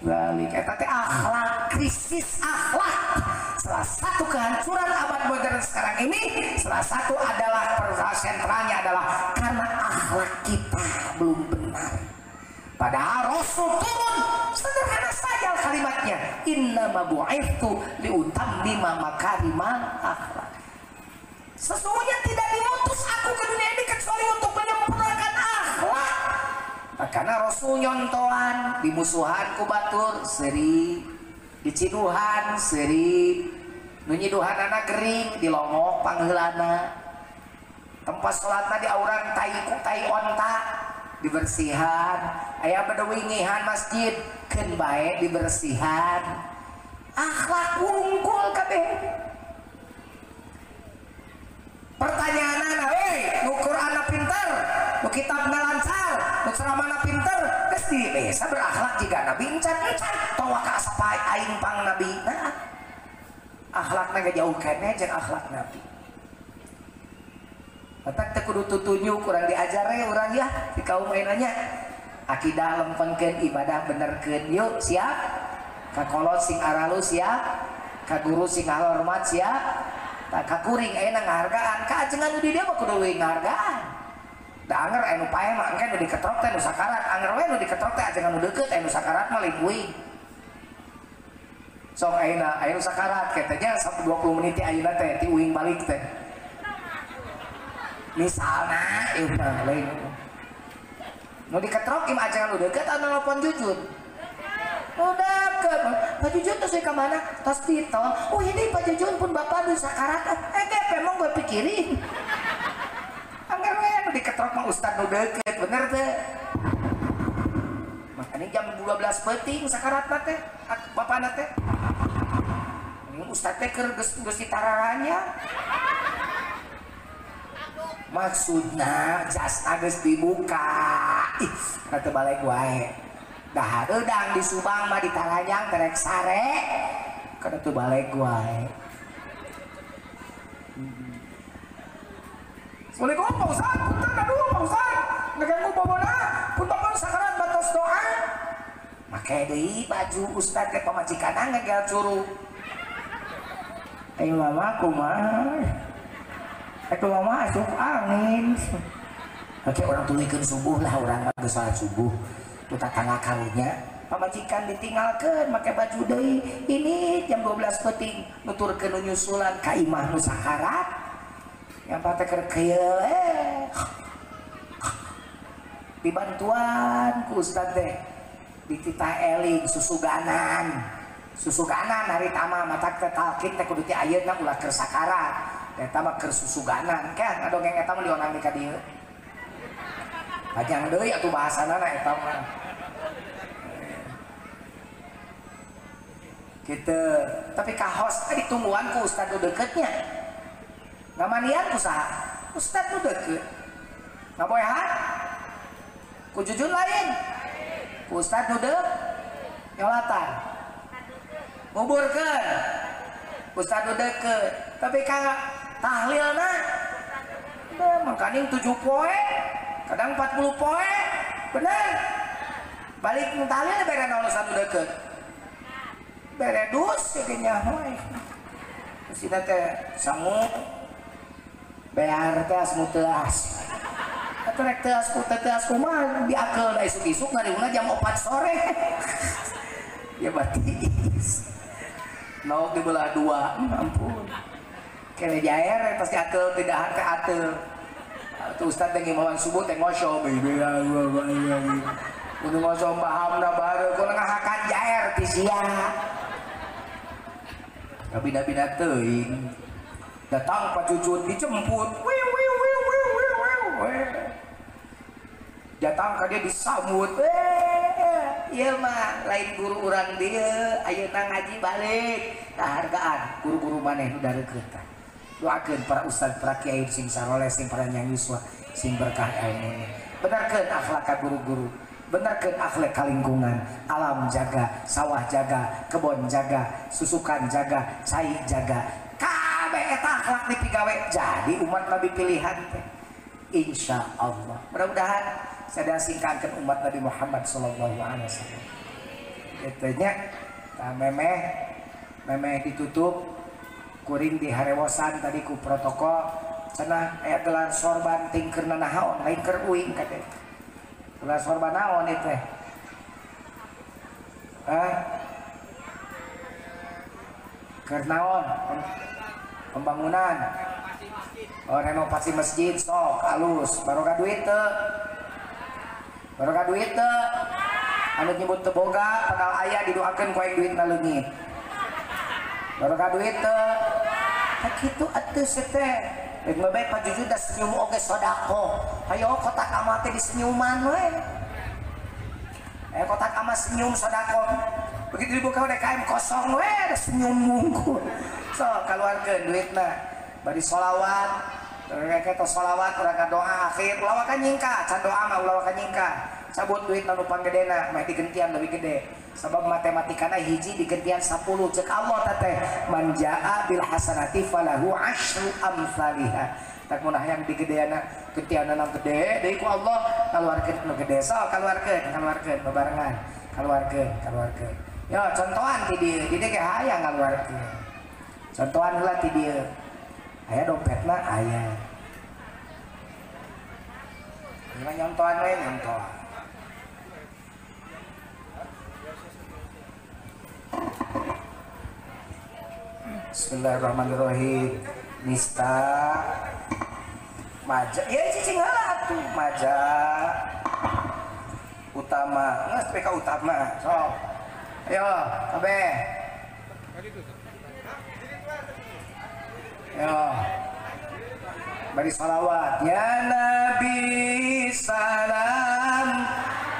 dzalik eta teh akhlak krisis akhlak salah satu kehancuran abad modern sekarang ini salah satu adalah persoalan sentralnya adalah karena akhlak kita belum benar padahal Rasul turun sederhana saja kalimatnya innama bu'ithtu liutammima makarimal akhlak sesungguhnya tidak diutus aku ke dunia ini kecuali untuk menyempurnakan akhlak makanya Rasul nyontoan dimusuhan ku batur seuri diciduhan seuri nu nyiduhanana gering dilongok pangheulana tempat salatna diauran tai ku tai onta dibersihan aya bedewingihan masjid keun bae dibersihan akhlak wungkul kabeh pertanyaanana hei nu Qur'anna pinter nu kitabna lancar nu ceramahna pinter geus biasa berakhlak jiga nabi encan-encan tong waka asa aing pang nabi nah akhlakna ge jauh keneh jeung akhlak nabi Batak teh kudu tutunjuk kurang diajar we urang ya di kaum ayeuna akidah lempengkeun ibadah benerkeun yuk siap ka kolot sing aralus siap ka guru sing hormat siap tak kakuring ayeuna ngahargaan ka ajengan di dieu mah kudu leuwih ngahargaan Da anger anu paeh mah engke nu diketrok teh nu sakarat, anger we nu diketrok teh ajengan nu deukeut anu sakarat mah lain uing. Sok ayeuna aya nu sakarat kitu nya 20 menit ti ayeuna teh ti uing balik teh. Misalna ieu mah lain. Nu diketrok im ajengan nu deukeut anu nelpon Jujun. Nu deukeut, Pak Jujun tos ka mana? Tos di tol. Oh ini Pak Jujun pun bapak nu sakarat. Eh gepe emang gue pikirin. Angger we nu diketrok mah ustad nu deukeut, bener teh. Makanya jam 12 peuting sakarat mah teh, bapana teh. Ustad teh keur geus ditararanya. Maksudna jasna geus dibuka. Ih, teu balik wae. Dah hareudang di Subang mah ditaranyang terek sare. Kana teu balik wae. Assalamualaikum Pak Ustad, punten aduh Pak Ustad, ngeganggu bobona, pun bapak sakarat batas doa. Make deui baju Ustad teh pamajikanna ngegel curug. Ayo mama kumaha? Atuh mama asup angin. Oke orang tuluykeun subuh lah urang mah geus salat subuh. Tu tatangga karunya pamajikan ditinggalkeun make baju deui. Ini jam 12 peuting nuturkeun nu nyusulan ka imah nu sakarat. Yang pate keur kieu dibantuan ku ustad teh dititah eling susuganan. Susuganan hari tama matak teh talqin teh kudu ti ayeuna ulah keur sakarat. Eta mah keur susuganan kan ngadongeng eta mah dionang di ka dieu. Panjang deui atuh bahasanana eta mah. Kitu, tapi kahos teh ditungguan ku ustad nu deuketnya. Ngamanian ku saha? Ustad nu deukeut. Ngaboehan? Ku Jujun lain. Ku ustad nu deukeut nyolatan. Nguburkeun. Ustad nu deukeut. Tapi ka tahlilna mangkaning 7 poe, kadang 40 poe. Bener. Balik tahlil bere naon ustad nu deukeut. Bere dus ge nyaho. Terus teh sangu bear teh asmu teuas. Atuh rek teuas ku teu teuas kumaha diakeul da isuk-isuk ngariungna jam 4 sore. Ya batis. Naok dibelah dua, ampun. Kene jaer pasti akeul tidak hate ateul. Atuh ustad teh ngimaman subuh teh ngosom. Kudu ngosom pahamna bareuh kudu ngahakan jaer ti sia. Kabina-bina teuing. Datang Pak Jujun dijemput. Wiu wiu wiu wiu wiu wiu. Datang ka dia disambut. Ieu mah lain guru urang dieu, ayeuna ngaji balik. Kahargaan guru-guru maneh nu dareukeut tah. Doakeun para ustad, para kiai sing saroleh, sing para nyang yuswa, sing berkah ilmuna. Benerkeun akhlak ka guru-guru. Benerkeun akhlak ka lingkungan, alam jaga, sawah jaga, kebon jaga, susukan jaga, cai jaga. Kabeh eta akhlak dipigawe jadi umat Nabi pilihan teh. Insya Allah. Mudah-mudahan saya singkatkan umat Nabi Muhammad sallallahu alaihi wasallam. Kitu nya tah memeh ditutup kuring di harewosan tadi ku protokol cenah aya gelar sorban tingkeurna naon lain keur uing kate. Gelar sorban naon ieu teh? Hah? Keur naon? Pembangunan. Oh, renovasi masjid sok halus, barokah duit teu. Barokah duit teu. Anu nyebut teu boga padahal aya didoakeun ku aing duitna leungit. Barokah duit teu. Tah kitu atuh teh. Rek mah bae Pak Jujun da senyum oge sedekah. Hayo kotak amal teh disenyuman we. Kotak amal senyum sedekah. Begitu dibuka DKM kosong we, da senyum mungkul. So kaluarkeun duitna. Bari sholawat, mereka teh sholawat urang doa akhir, ulah waka nyingka, can doa mah ulah waka nyingka. Cabut duit nu panggedena, meh digentian leuwih gede. Sabab matematikana hiji digentian 10 cek Allah teh man jaa bil hasanati falahu asyru amsalihha. Tak mun hayang digedeana, gentianana gede deui ku Allah kaluarkeun nu gede. So kaluarkeun, kaluarkeun bebarengan, kaluarkeun, kaluarkeun. Yo contohan ti dieu, di dieu ge hayang ngaluarkeun. Contohan heula ti dieu. Aya dompetna aya. Ini nyontohan we nyontohan. Bismillahirrahmanirrahim. Nista maja, ya cicing heula atuh maja utama, geus PK utama. Sok. Ayo, kabeh. Ayo. Bari salawat. Ya Nabi salam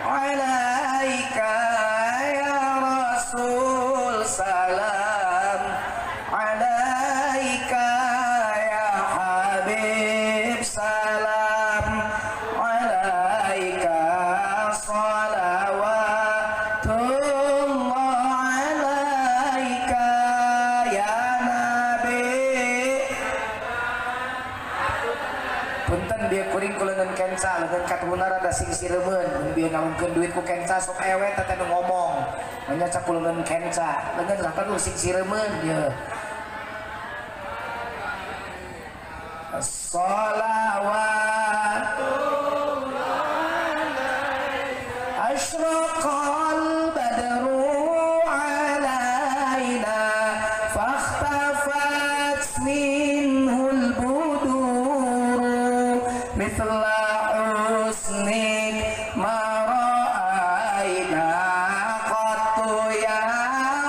alaika ya Rasul salam alaika ya Habib salam alaika salawatullah alaika ya Nabi. Punten bieu kuring kuleungeun kenca, leungeun katuhuna rada sing sireumeun, mun bieu ngalungkeun duit ku kenca sok ewe teh teh nu ngomong. Manya cak kuleungeun kenca, leungeun rata nu sing sireumeun ieu. Sholawat asyraqal badru alaina fakhtafat minhul buduru mithla husnik ma ra'aina qattu ya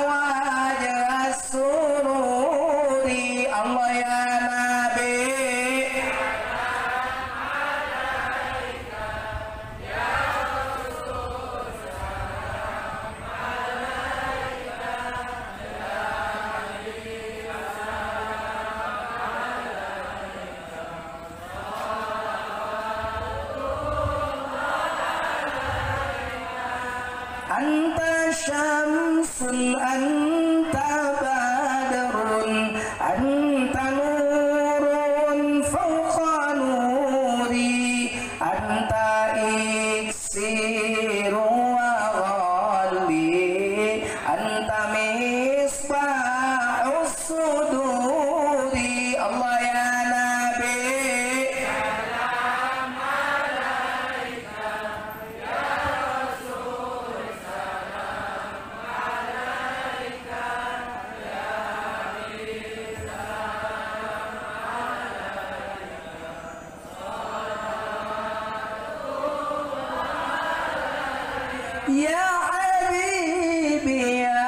wajha sururi. Allah ya Nabi anta syamsun anta badrun anta nurun fawqa nuri anta iksiru wa ghali anta misbahus suduri. Allah ya Nabi salam alaika ya Rasul salam alaika ya Habib salam alaika salawatullah ya Habibi ya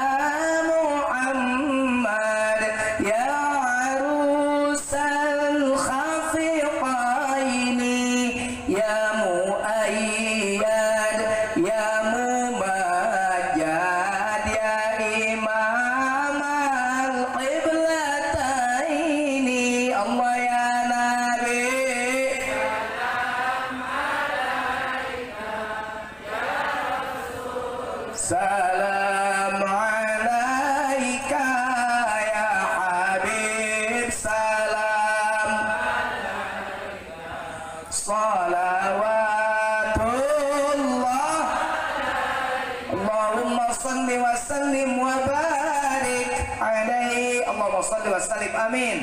Muhammad ya arusal khafiqaini ya Muayyad ya Mumajjad ya Imam al-Qiblataini. Allah ya Nabi salam alaika ya Rasul salam alaika ya Habib salam salawatullah. Allahumma salli wa sallim wa barik alaihi. Allahumma salli wa sallim, amin.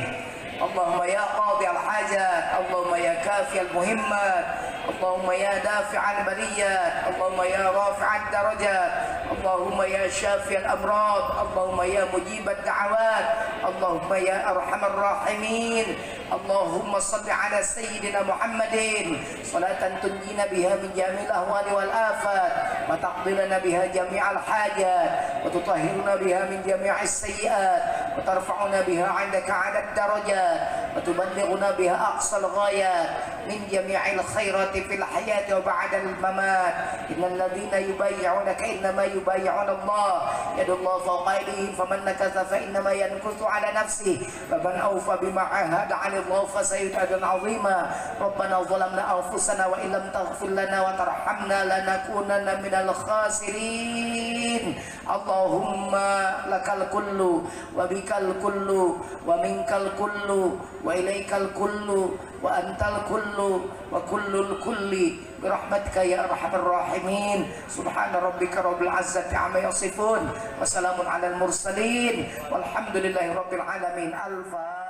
Allahumma ya qadi al-hajat, Allahumma ya kafi al-muhimmat, Allahumma ya dafi' al-baliyat, Allahumma ya rafi' al-darajat, Allahumma ya syafi al-amrad, Allahumma ya mujib al-da'awat, Allahumma ya arhamar rahimin. Allahumma salli ala sayyidina Muhammadin salatan tunjina biha min jami'il ahwali wal afat wa taqdi lana biha jami'al hajat wa tutahhiruna biha min jami'is sayyi'at wa tarfa'una biha 'indaka 'ala ad-darajat wa tuballighuna biha aqsal ghayat min jami'il khairati fil hayati wa ba'dal mamat. Innal ladzina yubayyi'unaka innama yubayyi'una Allah yadullahu fawqa aydihim faman nakatha fa innama yankuthu 'ala nafsihi faman awfa bima 'ahada 'ala Allah fasayu'ti ajran 'azima. Rabbana zalamna anfusana wa illam taghfir lana wa tarhamna lanakunanna minal khasirin. Allahumma lakal kullu wa bikal kullu wa minkal kullu wa ilaikal kullu wa antal kullu wa kullul kulli birahmatika ya arhamar rahimin. Subhana rabbika rabbil izzati amma yasifun wa salamun alal mursalin walhamdulillahi rabbil alamin. Al-Fatihah.